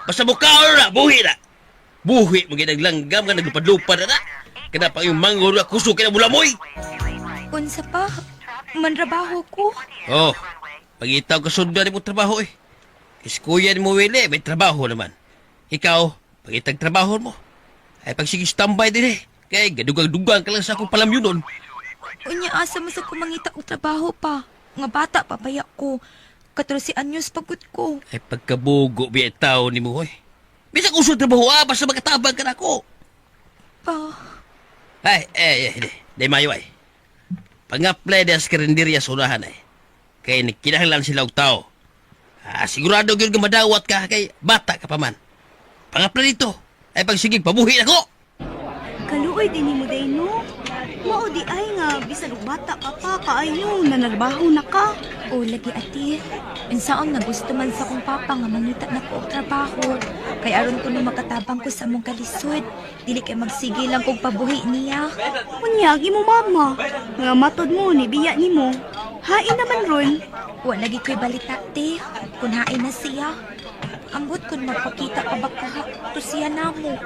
Basta mukhaon na, buhi na. Buhi mo ginaglanggam nga naglupad-lupad na na. Kana pa yung mango na kusog kina bulamoy.
Unsa pa? Manrabaho ko.
Oh, pagitaw ka sundan mo trabaho eh. Iskuyan mo, Willie, may trabaho naman. Ikaw, pagitag trabaho mo. Ay, pagsige standby din eh. Kaya gadugang-dugang ka lang sa akong palamyunon.
Unya asa man sa kumangita og trabaho pa. Nga bata pa baya ko. 14 anyos pagod ko.
Ay, pagkabugo, biya tao ni mo, eh. Bisag uso trabaho, ah, basta makatabang ka na ako.
Pa,
Ay, eh, eh, di, di mayo ay. Pang-apply na sa karinderya sa unahan ay. Kaya kinahanglan sila og tao. Ah, sigurado gyud nga madawat ka kay bata ka pa man. Pang-apply dito. Ay, pagsigig, pabuhi na ko!
Kaluoy din mo day no. Mao di ay nga bisan og bata ka pa kaayo nanarbaho na ka.
O lagi ate, unsaon nga gusto man sa kong papa nga mangita na ko og trabaho. Kay aron ko no makatabang ko sa among kalisod, dili kay magsige lang kog pabuhi niya.
Unya ang imo mama nga matod mo ni biya nimo. Hain naman ron.
Wa lagi ko'y balita te, kun hain na siya. Ambot kun magpakita pa ba kaha to siya namo.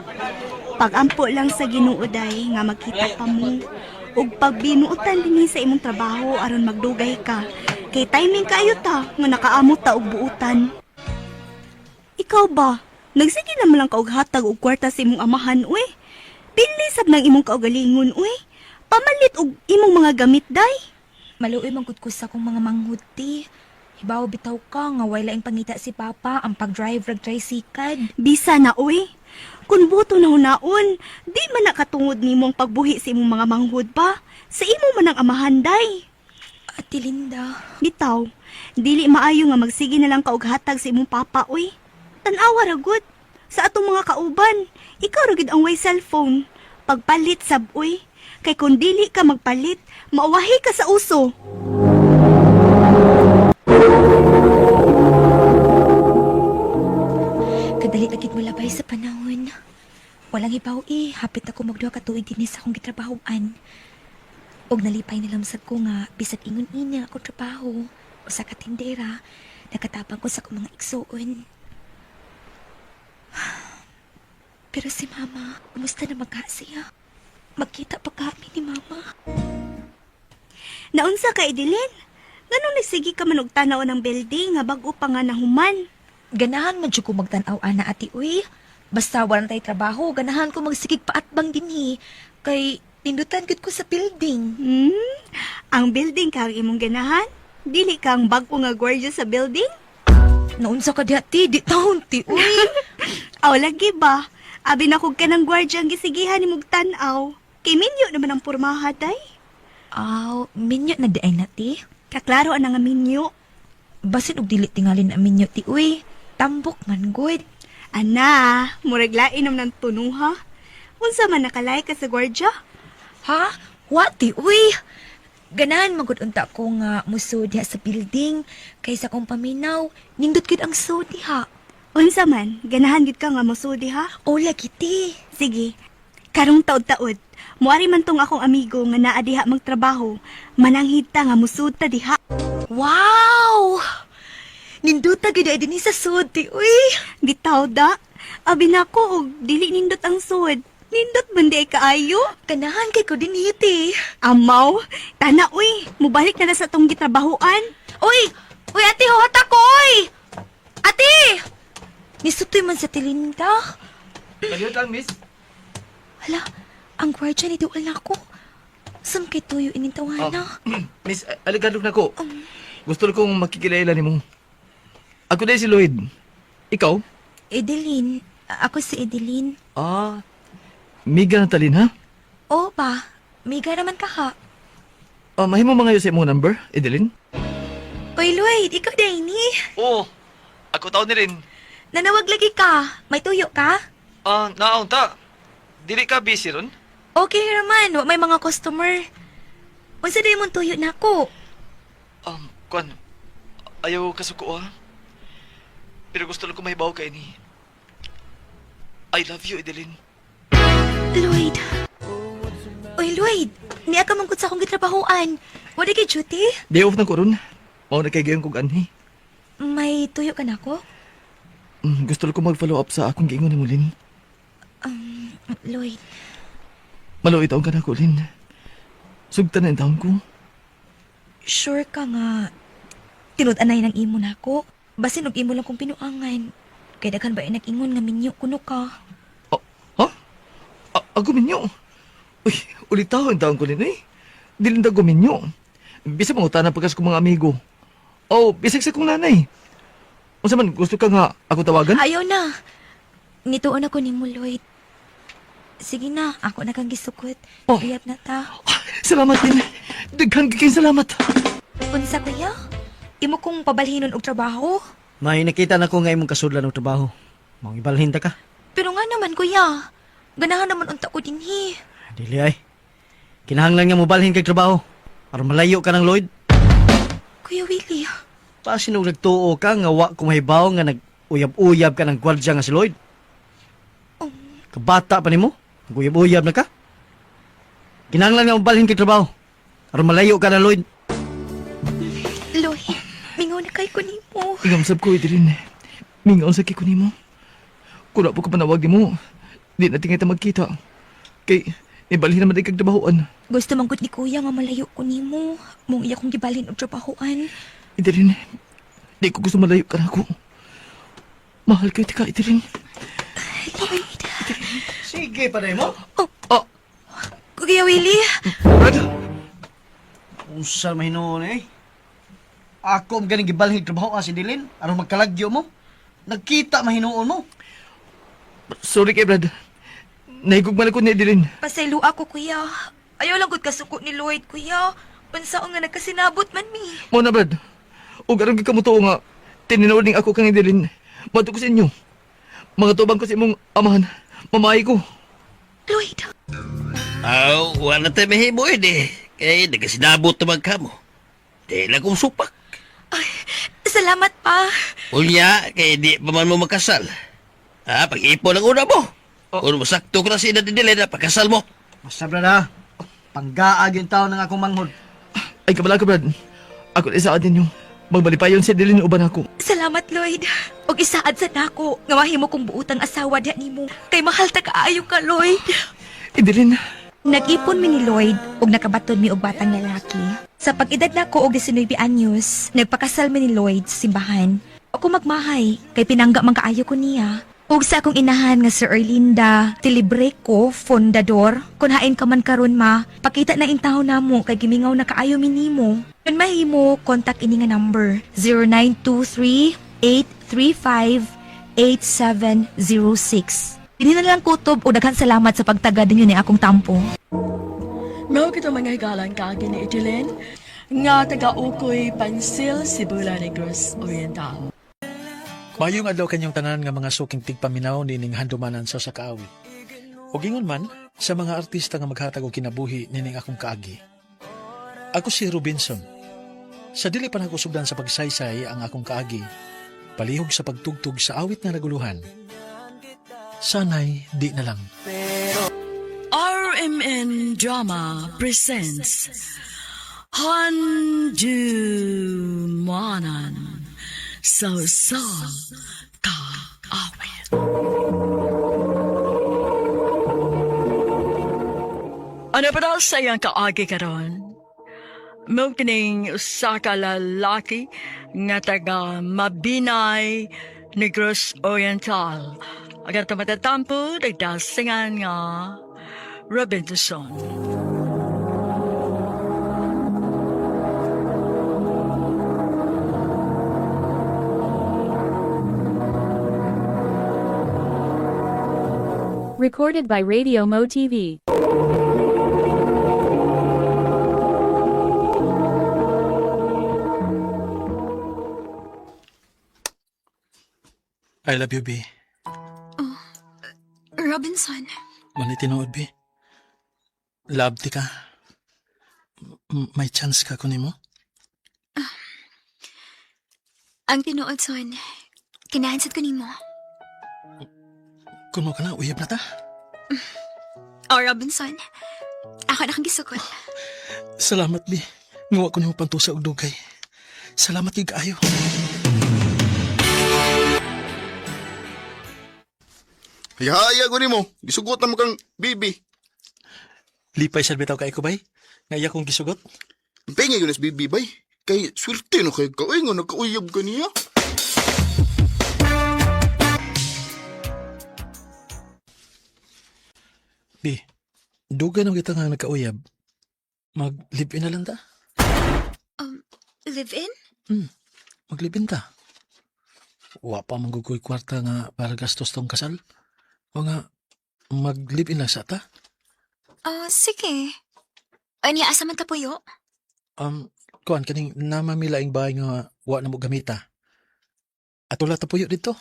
Pagampo lang sa Ginoo day nga magkita pa mo. Ug pagbinuotan dinhi sa imong trabaho aron magdugay ka. Kay timing kaayo ta nga nakaamot ta og buutan. Ikaw ba? Nagsige naman lang ka og hatag og kwarta sa imong amahan, uy. Pili sab nang imong kaugalingon, uy. Pamalit og imong mga gamit day.
Maluoy man gud ko sa akong mga manghud te. Hibaw bitaw ka nga way laing pangita si papa ang pag-drive rag tricycle.
Bisa na, uy. Kung buto na hunaon, di man nakatungod nimo ang pagbuhi sa imong mga manghud ba? Sa imo man ang amahan, day.
Ate Linda,
Bitaw, dili maayo nga magsige na lang ka og hatag sa imong papa, uy. Tan-awa ra gud sa atong mga kauban. Ikaw ra gid ang way cellphone. Pagpalit sab uy. Kay kung dili ka magpalit, mauwahi ka sa uso.
Kadali na gid mo labay sa panahon. Walang hibaw eh, hapit ako magduha ka tuig dinhi sa akong gitrabahoan. Og nalipay na lang sad ko nga bisag ingon ini ako trabaho usa ka tindera, nakatabang ko sa akong mga igsuon. Pero si Mama, kumusta na magka siya? Magkita pa kami ni Mama.
Naunsa ka, Edeline? Nganong nagsige ka man og tan-aw ng building nga bag-o pa nga nahuman?
Ganahan man jud ko magtan-aw ana ati uy. Basta wala tay trabaho, ganahan ko magsigig paatbang dinhi kay nindutan gud ko sa building.
Hmm? Ang building ka ang imong ganahan? Dili ka ang bag-o nga gwardiya sa building?
Naunsa ka diha ti, di taon ti uy.
Aw, lagi ba? Abi na kog kanang gwardiya ang gisigihan ni mong tan-aw. Kay minyo naman ang pormaha, day.
Aw, minyo na di ay na ti.
Kaklaro ang nga minyo.
Basin og dili tingali na minyo ti uy. Tambok man gud.
Ana, murag lain naman ang tunuha. Unsa man nakalay ka sa gwardiya?
Ha? Wa ti uy. Ganahan man gud unta ko nga muso diha sa building kaysa kong paminaw, nindot gud ang sud diha.
Unsa man, ganahan gid ka nga mosudi ha?
O lagi ti.
Sige. Karong taod-taod, muari man tong akong amigo nga naa diha magtrabaho, mananghid ta nga musud ta diha.
Wow! Ninduta gid ay dinhi sa sud ti uy.
Bitaw da. Abi nako og dili nindot ang sud. Nindot man di ay kaayo.
Ganahan kay ko dinhi ti.
Amaw, tana uy, mubalik na na sa tong gitrabahoan.
Uy! Uy, ate, huwat ako, uy! Ate! Nisutoy man sa tilinda.
Palihot lang, miss.
Hala, ang gwardya ni Duol na ako. Saan kay tuyo ining tawana?
Miss, aligadok na ko. Gusto kong makikilala nimo. Ako dahil si Lloyd. Ikaw?
Edeline. Ako si Edeline.
Ah, miga na talin, ha?
Oo ba? Miga naman ka ha.
Ah, mahimo mga sa imong number, Edeline?
Uy, Lloyd, ikaw ni.
Oo, ako tao ni rin.
Nanawag lagi ka. May tuyo ka?
Ah, naon ta. Dili ka busy ron?
Okay raman, wa may mga customer. Unsa day mong tuyo na ako?
Kwan, ayaw kasuko, ha? Pero gusto lang ko mahibaw kay ni. I love you, Edeline.
Lloyd. Uy, Lloyd, niya ka mangkot sa akong gitrabahoan. Wala kay duty?
Day off na ko ron. Mao na kay gayon kog anhi.
May tuyo ka na ako?
Gusto lang ko mag-follow up sa akong giingon ni Lin.
Lloyd,
Maluit taon ka na ko, Lin. Sugtan na ang taon ko.
sure ka nga tinud-anay ng imo na ako. Basin og imo lang kong pinuangan. Kay daghan ba ay nag-ingon nga minyo kuno ka.
Oh, ha? Ako minyo? Uy, ulit tao ang taon ko Lin, eh. Dilinda ko minyo. Bisa mangutana pagkas ko mga amigo. Oh, bisag sa kong nanay. Unsa man, gusto ka nga ako tawagan?
Ayaw na. Nituon ako ni mo, Lloyd. Sige na, ako na kang gisukot.
Oh.
Uyab na ta.
Salamat din. Daghan kay salamat.
Unsa kuya? Imo kong pabalhinon og trabaho?
May nakita na ko nga imong kasudlan og trabaho. Maong ibalhin ta ka.
Pero nga naman kuya, ganahan naman unta ko dinhi.
Dili ay. Kinahanglan nga mobalhin kag trabaho aron malayo ka ng Lloyd.
Kuya Willie,
Pasin og nagtuo ka nga wa ko mahibaw nga nag-uyab-uyab ka ng gwardya nga si Lloyd. Kabata pa nimo, nag-uyab-uyab na ka. Kinahanglan nga mobalhin kag trabaho aron malayo ka ng Lloyd.
Lloyd, mingaw na kay ko nimo.
Ingamsab ko, Edeline. Mingaon sa kiko nimo. Kung po ka panawag nimo, di na tingay ta magkita. Kay, ibalhin naman di kag trabahoan.
Gusto man gud ni kuya nga malayo ko nimo. Mong iya kong gibalhin og trabahoan.
Edeline, di ko gusto malayo ka na ako. Mahal ko iti ka, Edeline.
Lloyd.
Sige pa mo.
Oh.
Kuya Willie,
Brad!
Unsa man hinuon eh. Ako ang ganing gibalhin trabaho si Dilin aron magkalagyo mo. Nagkita mahinuon mo.
Sorry kay Brad. Nahigugman ako ni Edeline.
pasaylo ako kuya. Ayaw lang gud kasuko ni Lloyd kuya. Unsaon nga nagkasinabot man mi.
Mo na, Brad. O garang gikamutuo nga, tininood ning ako kang Edeline. Mato ko sa inyo. Mga tubang ko sa imong amahan. Mamaay ko.
Lloyd,
Aw, wala tayo mahimo eh. Kaya nagkasinabot naman ka mo. Di lang kong supak.
salamat pa.
Unya, kaya di pa man mo makasal. Ha, pag-ipon ang una mo. Kung masakto ko na si Ina Didilin, pagkasal mo.
Basta brad ha. Panggaag yung tao ng akong manghod.
Ay, kabala ka, Brad. Ako na isaad ninyo. Magbalipayon si Dilin uban ako.
Salamat, Lloyd. Og isaad sa nako nga mahimo kong buutang asawa diha nimo. Kay mahal ta kaayo ka, Lloyd.
Idilin.
Nag-ipon mi ni Lloyd og nakabaton mi og batang lalaki. Sa pag-edad nako og 19 anyos, nagpakasal mi ni Lloyd sa simbahan. Ako magmahay kay pinangga man kaayo ko niya. Ug sa akong inahan nga Sir Erlinda Tilibreco, Fondador, kun hain ka man karon ma, pakita na intaw namo kay gimingaw na kaayo mi nimo. Kun mahimo, contact ini nga number 0923 835 8706. Hindi na lang kutob o daghan salamat sa pagtagad ninyo ni akong tampo.
Mao kito mga higalan kaagi ni Idilin, nga taga-ukoy Pansil, Sibula, Negros Oriental.
Mayong adlaw kanyang tanan nga mga suking tigpaminaw nining handumanan sa sakaawit. Ug ingon man sa mga artista nga maghatag og kinabuhi nining akong kaagi. Ako si Robinson. Sa dili pa nagusugdan sa pagsaysay ang akong kaagi, palihog sa pagtugtog sa awit nga naguluhan. Sanay di na lang.
RMN Drama presents Handumanan sa sa kaawit. Ano pa daw sa iyang kaagi karon? Mao kining usa ka lalaki nga taga Mabinay, Negros Oriental. Agar tumatatampo, nagdasingan nga Robinson.
Recorded by Radio Mo TV.
I love you, B.
Robinson,
Mani tinuod, B. Love ti ka. May chance ka kunin mo?
ang tinuod son, kinahansad ko nimo.
Kun mo ka na, uyab na ta.
Oh, Robinson, ako na kang gisukot.
Salamat, B. Ngawa ko nimo pantusa og dugay. Salamat kay kaayo.
Hayahaya ko nimo. Gisugot na mo kang bibi.
Lipay sad bitaw kay ko bay. Nga iya kong gisugot.
Pingay ko na sa bibi bay. Kay swerte no kay ka. Uy, nga nagkauyab ka niya.
B, dugay na kita nga nagkauyab. Mag-live-in na lang ta.
Live in?
Mag-live-in ta. Wa pa manggugoy kwarta nga para gastos tong kasal. O nga, mag-live-in lang sa ta.
Oh, sige. Anya, asa man tapuyo?
Kuan kaning namamilaing bahay nga wa na mo gamita. Atula ta puyo dito.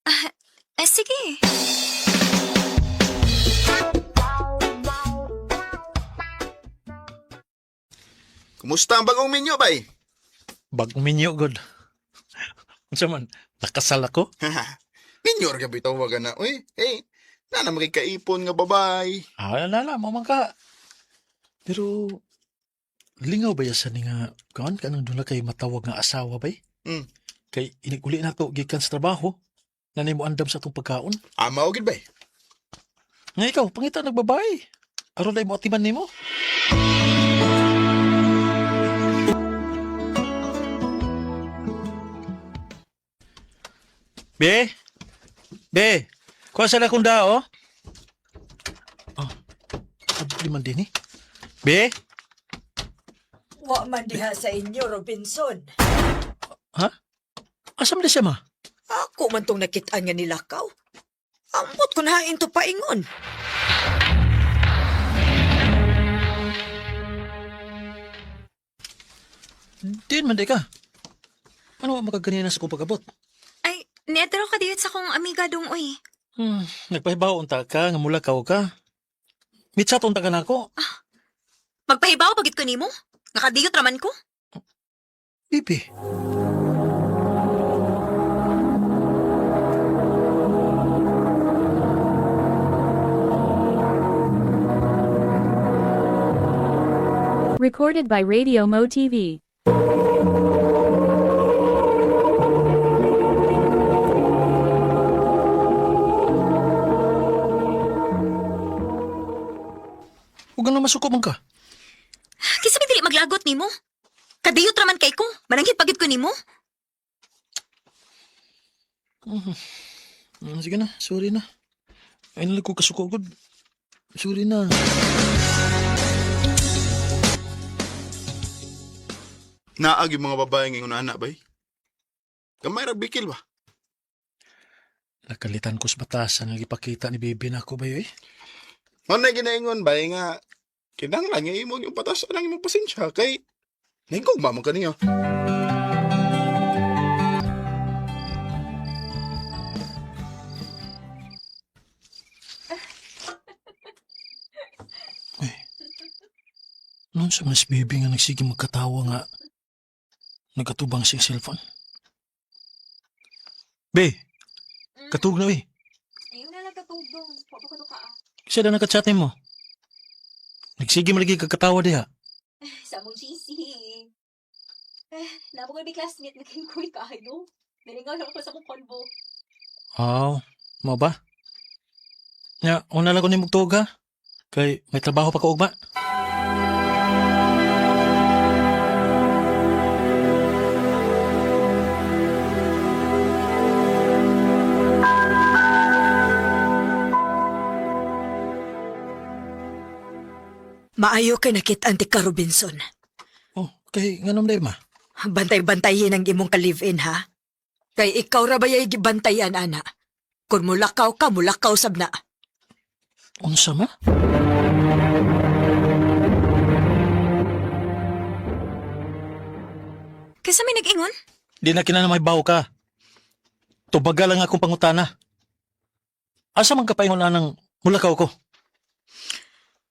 Eh, sige.
Kumusta ang bagong minyo bay?
Bagong minyo god. Unsa man, nakasal ako?
Minyo ra gabi tawagan na. Uy, hey, na na makikaipon nga babay.
Ah, na na, mamang ka. Pero lingaw ba sa ni nga kuan kanang dula kay matawag nga asawa bay? Kay iniguli na to gikan sa trabaho. Nanay mo andam sa atong pagkaon.
Ama og gid bay.
Nga ikaw, pangita nagbabay. Aron na mo atiman nimo. Be? Be? Kuha sa lakong dao? Oh. Abdi man din eh. Be?
Wa man diha sa inyo, Robinson.
Ha? Asa man di siya ma?
Ako man tong nakitaan nga nilakaw. Ambot kun hain to paingon.
Din man di ka. Ano wa makaganina sa kong pag-abot?
Ay, niadro ka diyot sa kong amiga dong, uy.
Nagpahibaw unta ka nga mulakaw ka. Michat unta ka nako.
Magpahibaw pagit ko nimo? Nakadiyot raman ko.
Bibi.
Recorded by Radio Mo TV.
Huwag na masuko man ka.
Kinsa may dili maglagot nimo? Kadiyot raman kay ko. Mananghid pagit ko nimo.
Sige na, sorry na. Ay nalang ko kasuko gud. Sorry na.
Naag yung mga babae ngayon ana bay. Gamay ra bikil ba?
Nakalitan ko sa batasan nga gipakita ni Bibi na ako ba eh.
Mao na ginaingon bay nga kinahanglan nga imo yung patas ang imong pasensya kay nahigugma man kaniya.
Noon sa mas Bibi nga nagsige magkatawa nga nagatubang siyang cellphone. Be, katug na eh.
Ayun na lang katugdong. Wa pa ko ka.
Kasi na nakachat mo. Nagsige malagi kagkatawa diha.
Sa among GC. Eh, namo ko may classmate naging kuy kaayo. Nalingaw lang ako sa akong convo.
Aw, mo ba? Ya, una lang ko ni mugtuog ha. Kay may trabaho pa ko ugma.
Maayo kay nakit-an ti ka, Robinson.
Oh, kay nganom day ma.
Bantay-bantayin ang imong ka-live-in, ha? Kay ikaw ra ba yay gibantayan, ana? Kung mulakaw ka, mulakaw sab na.
Unsa ma?
Kinsa may nag-ingon?
Di na kinahanglan may bawo ka. Tubaga lang akong pangutana. Asa man ka paingon anang mulakaw ko?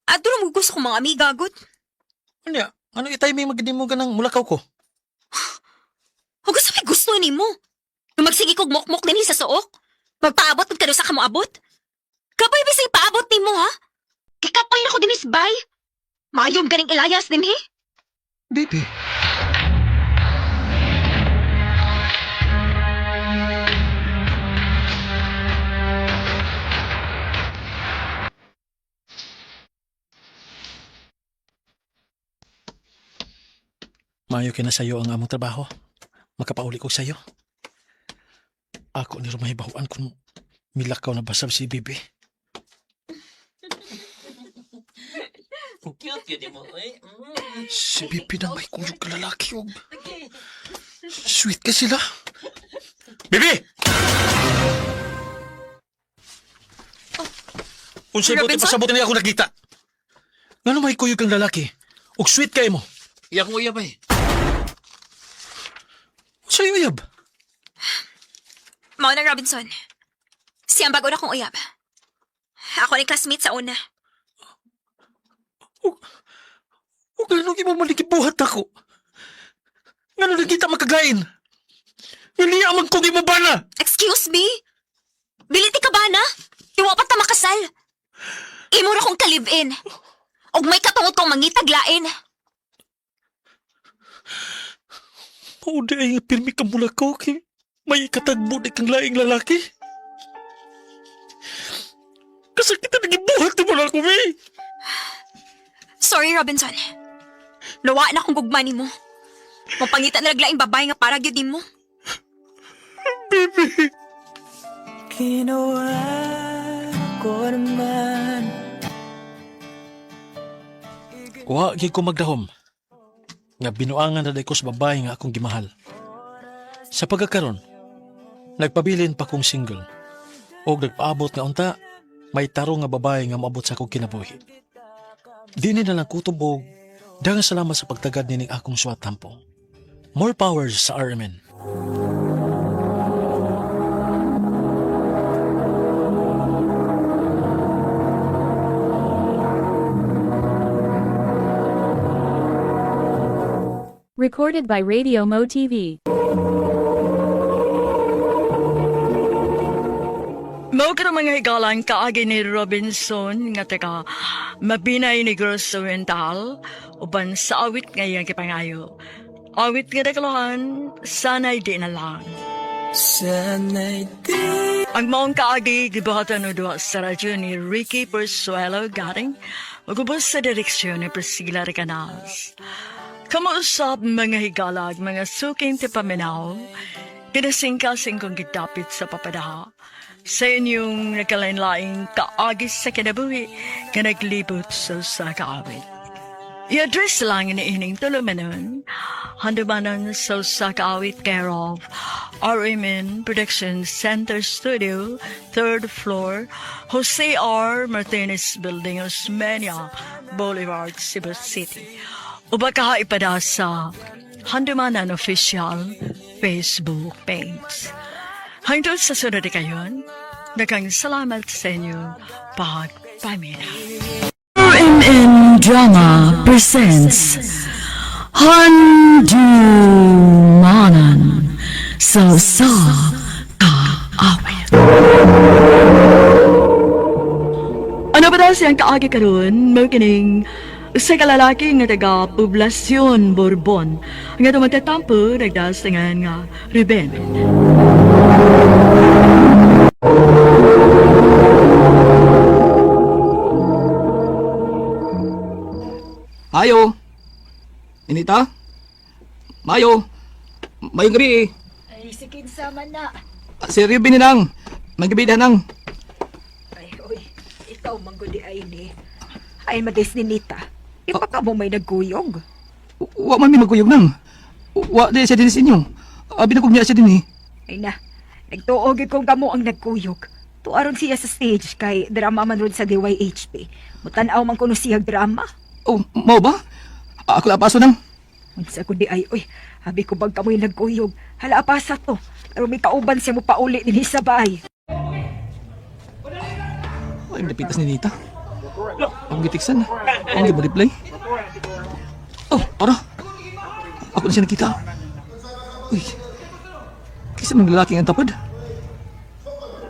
Adto ra mo gusto kong mga amiga gud.
Ano ya? Ano itiming magdi mo ka ng mulakaw ko?
Ug gusto may gusto nimo. Nga magsige kog mokmok dinhi sa suok. Magpaabot man sa kamo abot. Kabay bisay paabot nimo ha? Gikapoy na ko dinhi sa bay. Maayo ganing Elias dinhi.
Baby. Maayo kina sayo ang among trabaho. Makapauli ko sayo. Ako ni rumahibawan kung milakaw na basab si Bibi.
Cute yun mo, eh.
Si Bibi na may kuyog ka lalaki. Og. Sweet ka sila. Bibi! Unsay buti
Robinson?
pasabot niya ako nakita. Ngano may kuyog kang lalaki? Og sweet kay mo.
Iyak mo iya ba eh.
Unsay uyab?
Mao na Robinson. Siyang bago na kong uyab. Ako ni classmate sa una.
Og ano imo maligibuhat ako? Ngano nakita makaglain? Ngaliya man kong imo bana.
Excuse me? Dili ti ka ba na? Iwa pa ta makasal. Imo ra kong ka-live-in. Og may katungod kong mangitaglain.
Mao di ay nga pirmi ka mulakaw kay may katagbo di kang laing lalaki. Kasakitan nagibuhat mo na ako, eh.
Sorry, Robinson. Nawa na akong gugma nimo. Mapangita na laglaing babae nga para gyud nimo.
Baby.
Kinuha ko naman.
Wa gyud ko magdahom. Nga binuangan na ko sa babae nga akong gimahal. Sa pagkakaron, nagpabilin pa kong single. Og nagpaabot nga unta, may tarong nga babae nga moabot sa akong kinabuhi. Dini na lang kutob og daghang salamat sa pagtagad nining akong suwat tampo. More powers sa RMN.
Recorded by Radio Mo TV.
Mao karon mga higalan kaagi ni Robinson nga taga Mabinay Negros Oriental uban sa awit nga iyang gipangayo. Awit nga daklohan, sana'y di na lang.
Sana'y di.
Ang maong kaagi gibuhatan og duha sa radyo ni Ricky Persuelo Garing ug ubos sa direksyon ni Priscilla Recanals. Kamausap mga higalag, mga suking tipaminaw, kinasingkasing kong gidapit sa papadaha sa inyong nagkalain-laing kaagi sa kinabuhi nga naglibot sa usa ka awit. I-address lang ni ining tulumanon, handumanan sa usa ka awit care of RMN Production Center Studio, third floor, Jose R. Martinez Building, Osmeña Boulevard, Cebu City. O baka ipada sa Handumanan Official Facebook page. Hangtod sa sunod kayon, daghang salamat sa inyong pagpamina. RMN Drama presents Handumanan sa Sa Kaawit. Ano ba daw siyang kaagi karon? Mao kining usa ka lalaki nga taga Poblacion, Borbon, nga tumatatampo nagdasingan nga Ruben.
Ayo. Ninita? Mayo. Mayong gabi eh.
Ay, si kinsa man na.
Si Ruben ni nang. May gabi na nang.
Ay, oy, ikaw manggudi ay ni. Ay, madis ni Nita. Ipaka mo may nagkuyog.
Wa man mi magkuyog nang. Wa di siya din sa inyo. Abi na kog niya siya din eh.
Ay na, nagtuo gyud kong kamo ang nagkuyog. Tuaron siya sa stage kay drama man ron sa DYHP. Mutanaw man kuno siyag drama.
Oh, mao ba? Ako la paso nang.
Unsa ko di ay, oy, habi ko bang kamoy nagkuyog. Hala pasa to. Pero may kauban siya mo pauli dinhi sa bahay.
Ay, napitas ni Nita. Akong gitiksan. Akong gi-reply. Oh, tara. Ako na siya nakita. Uy. Kisa ng lalaki ang tapad.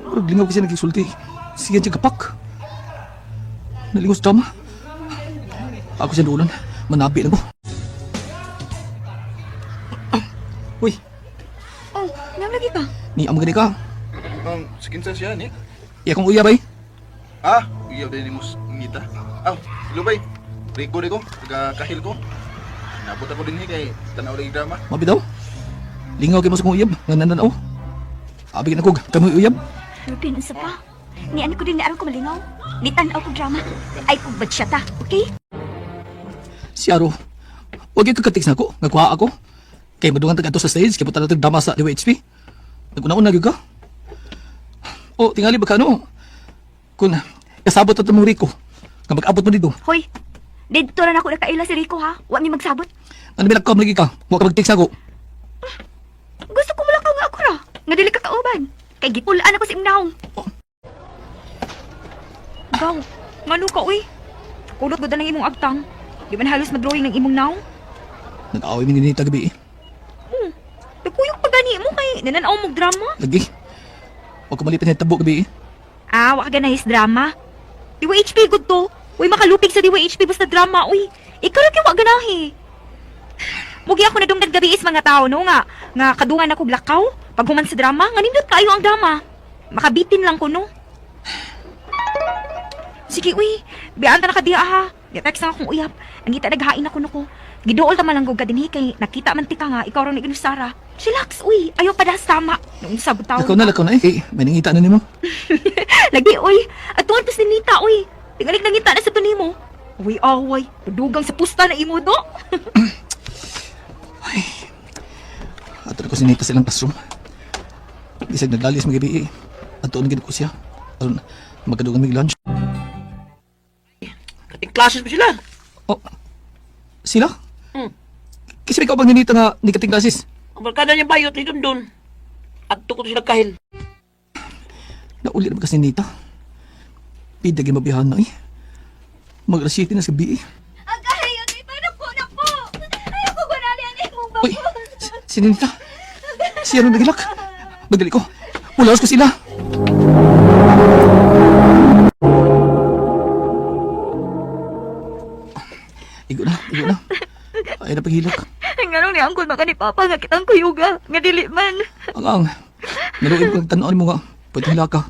Murag lingaw kasi nagkisulti. Sige siya kapak. Nalingos drama. Ako siya dulan. Manabi na ko. Uy,
Oh, ngam lagi ka?
ni ang gani ka.
Sa kinsa siya ni?
Iya kong uya bay.
Ah, iyaw din mo nita. Aw, hello bay. Rico Rico, taga Kahil ko. Nabot ako din kay tanaw lagi drama.
Mabi daw. Lingaw kay mo sa kong uyab. Nga nananaw. Abi na kog kamoy uyab.
Ruben, unsa pa? Ni ano ko din ni aron ko malingaw. Ni tan-aw ko drama. Ay kog badsyata, okay?
Si Aro, huwag yung kakatik na ako, nga kuha ako. Kay madungan tag ato sa stage, kay punta natin drama sa DWHP. Naguna-una gyud ka. O, tingali ba ka no? Kun, kasabot na mong Rico, nga mag-abot mo dito.
Hoy, didto ra nako nakaila si Rico ha. Wa mi magsabot.
Ano bilak lagi ka? Huwag ka mag-text ako.
Gusto ko mulakaw nga ako ra. Nga dili ka kauban. Kay gipulaan ako sa imong naong.
Gaw, ngano ka uy? Kulot gud ang imong agtang. Di man halos madrawing ng imong naong.
Nag-away mi ni Nita gabi eh.
Nagkuyog pa gani mo kay nananaw mong drama.
Lagi. Huwag ka malipit na tabo gabi eh.
Ah, wa ka ganahis drama. DYHP gud to. Uy, makalupig sa DYHP basta drama, uy. Ikaw ra kay wa ganahi. Mugi ako nadunggan gabi is mga tao no nga nga kadungan ako lakaw paghuman sa drama nga nindot kayo ang drama. Makabitin lang ko no. Sige uy, biyaan ta na ka diha ha. Gi-text na akong uyab. Nangita naghain ako nako. Giduol ta man lang gud ka dinhi kay nakita man ti ka nga ikaw ra ni Ginusara. Chillax uy, ayaw pa das tama. Nung sa butaw.
Lakaw na, lakaw na eh. Kay, may nangita na nimo.
Lagi, oy. At tuwan pa si Nita, oy. Tingalik nangita na sa tunimo. Uy, away. Padugang sa pusta na imo, do.
Ato na ko si Nita sa ilang classroom. Bisag naglalis magabi eh. Ato na gid ko siya. Aron magkadugang mig lunch.
Kating classes mo sila.
Oh, sila?
Hmm.
Kasi may kaubang ni Nita nga ni kating classes.
Ang barkada niya bayot ni Dundun. Adto ko to sila kahil.
Nauli na ba kasi ni Nita? Pida gimabihan na eh. Mag alas 7 na sa gabi eh.
Agay, ay paano ko na po? Ayaw ko gunali ang imong.
Uy, si Ninita. Siya nung nagilak. Magdali ko. Mulaos ko sila. Igo na, igo na. Ay na paghilak.
Nganong ni angkol maka ni Papa nga kitang kuyuga, nga dili man.
Ang ang. Naluib kang tanaon mo nga. Pwede hilak ka.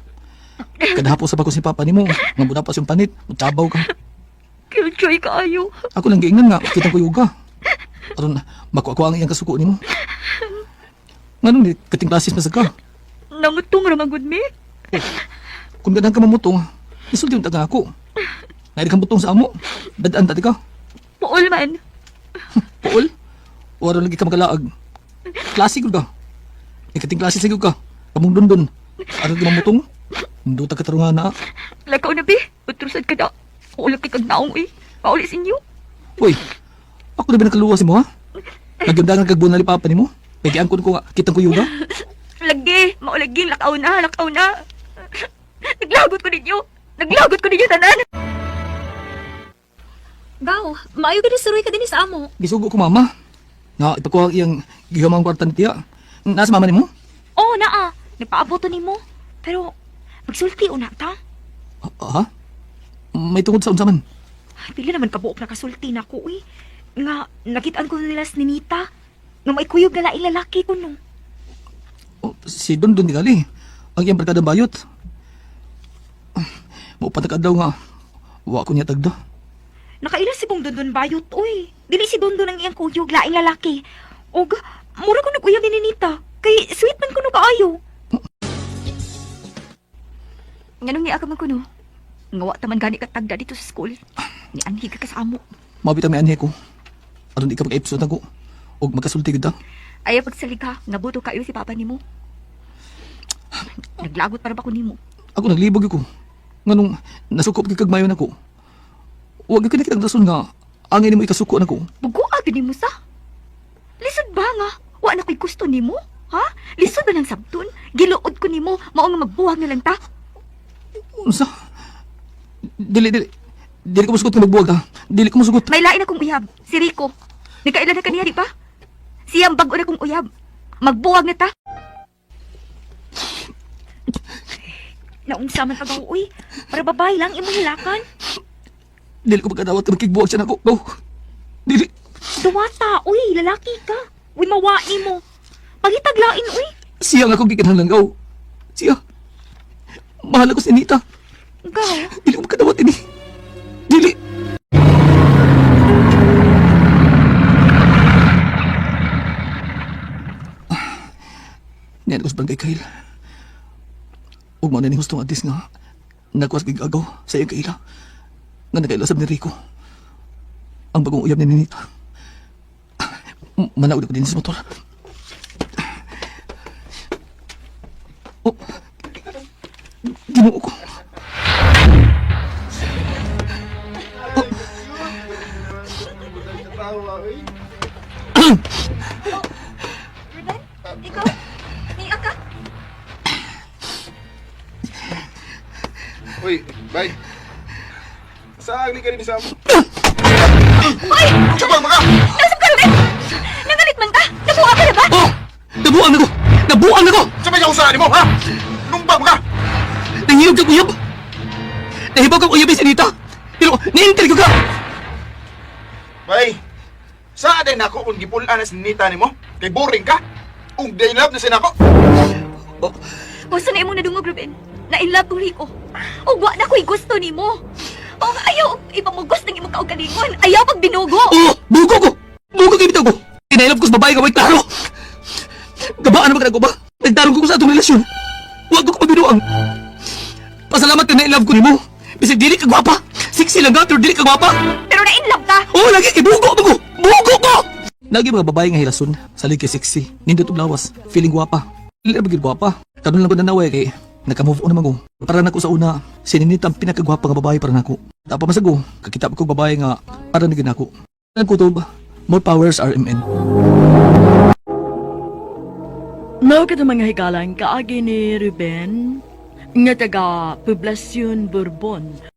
Kadahapon sa pagko si Papa nimo. Nga muna pa siyang panit. Mutabaw ka.
Killjoy kaayo.
Ako lang giingnan nga. Kitang kuyuga. Aron, makuha ang iyang kasuko nimo. Nganong di kating klasis na sa ka?
Nangutong ra man gud mi.
Kung ganahan ka mamutong, isulti yung taga ako. Nairi kang butong sa amo. Dadaan tati ka.
Puol man.
Puol. Waro lagi ka magalaag. Klase ko ka. Ikating klase siguro ka. Kamong dundun. Aron di mamutong. Induta ka tarungan na.
Lakaw na bi. Utrusad ka da. Ulog kay kag naong uy. Pauli sa inyo.
Uy, ako na ba nakaluwas mo ha? Nagyamdangan kag buwan na ni papa nimo. Kay giangkon ko nga, kitang kuyuga.
Lagi, maulaging lakaw na, lakaw na. Naglagot ko ninyo. Naglagot ko ninyo tanan.
Gaw, maayo ka suroy ka din sa amo.
Gisugo ko mama. Na ipakuha ang iyang gihamang kwarta ni tiya. Nasa mama nimo?
Oh, naa. Nagpaabot to nimo. Pero magsulti una ta.
Ha? May tungod sa unsa man.
Ay, pila naman kabuok nakasulti na ko uy. Nga nakitaan ko nila si Ninita. Nga may kuyog na laing lalaki ko no.
Oh, si Don Don gali. Ang iyang barkada bayot. Maupat ka daw nga. Wa ko niya tagda.
Nakaila si Bong Dondon bayot uy. Dili si Dondon ang iyang kuyog laing lalaki. Og mura ko nag-uyab ni Ninita. Kay sweet man kuno kaayo. Nganong niya ka man kuno? Nga wa ta man gani ka tagda dito sa school. Ni anhi ka sa amo.
Mabit ang may anhi ko. Aron di ka mag-episode ako. Og magkasulti gud ta.
Ayaw pagsalig ha, nabuto kayo si papa nimo. Naglagot para ba ko nimo?
Ako naglibog ko. Nganong nasukop gyud kag mayo nako. Wa gyud kitang rason nga angay nimo ikasuko nako.
Bugo agad nimo sa. Lisod ba nga? Wa na ko'y gusto nimo? Ha? Lisod ba ng sabton? Giluod ko nimo, mao nga magbuwag na lang ta.
Unsa? Dili dili. Dili ko musugot nga magbuwag ha. Dili ko musugot.
May lain akong uyab, si Rico. Nagkailan na kaniya, di ba? Siyang bago na kong uyab. Magbuwag na ta. Naunsa man pagaw, uy. Para babae lang imong hilakan.
Dili ko magkadawat nga magkigbuwag siya nako. Go. Dili.
Duwata, uy, lalaki ka. Uy, mawa nimo. Pagitaglain, uy.
Siya nga akong gikinahanglan gaw. Siya. Mahal ako si Nita.
Gaw.
Dili ko magkadawat ini. Dili. Niyan ko sa barangay Kyle. Ug mao na ning hustong adis nga nagkuwas kay agaw sa iyang kaila. Nga nakaila sab ni Rico. Ang bagong uyab ni Ninita. Manaog na ko din sa motor. Oh, Ginoo ko.
Ruben, ikaw? Niya ka?
Uy, bye. Sa agli ka rin sa amo.
Hoy!
Sabang maka!
Nasab ka, Ruben! Nangalit man ka? Nabuha ka na ba?
Oh! Nabuang ako! Nabuang ako!
Sabay ka usaan mo, ha? Lumbang ka!
Nangiyog kang uyab! Nahibaw kang uyab si Nita! Pero niintil ko ka!
Bay, sa aday nako kung gipulaan na si Nita nimo? Kay boring ka? Ung day love na sinako.
Gusto na imong nadungog, Ruben. Na in love ko, Rico. O wa na ko'y gusto nimo. O ayaw, ipamugos ng imong kaugalingon. Ayaw pagbinugo.
Oo! Bugo ko! Bugo kayo bitaw ko! Kinailap ko sa babae nga way klaro! Gabaan naman ka ba? Nagtarong ko sa atong relasyon. Huwag ko pabinuang. Pasalamat ka na in-love ko nimo. Bisag dili ka gwapa. Sexy lang ka, pero dili ka gwapa.
Pero na in love ka.
Oo, lagi kay bugo bugo. Bugo ko! Lagi mga babae nga hilason, salig kay sexy. Nindot og lawas, feeling gwapa. Dili ra ba gyud gwapa. Karon lang ko nanaway kay naka-move on naman ko. Para nako sa una, si Ninita ang pinakagwapa nga babae para nako. Tapa masago, kakita ko babae nga para na gyud nako. Ang kutob, more powers RMN.
Mao ka mga higalan kaagi ni Ruben nga taga Poblacion Bourbon.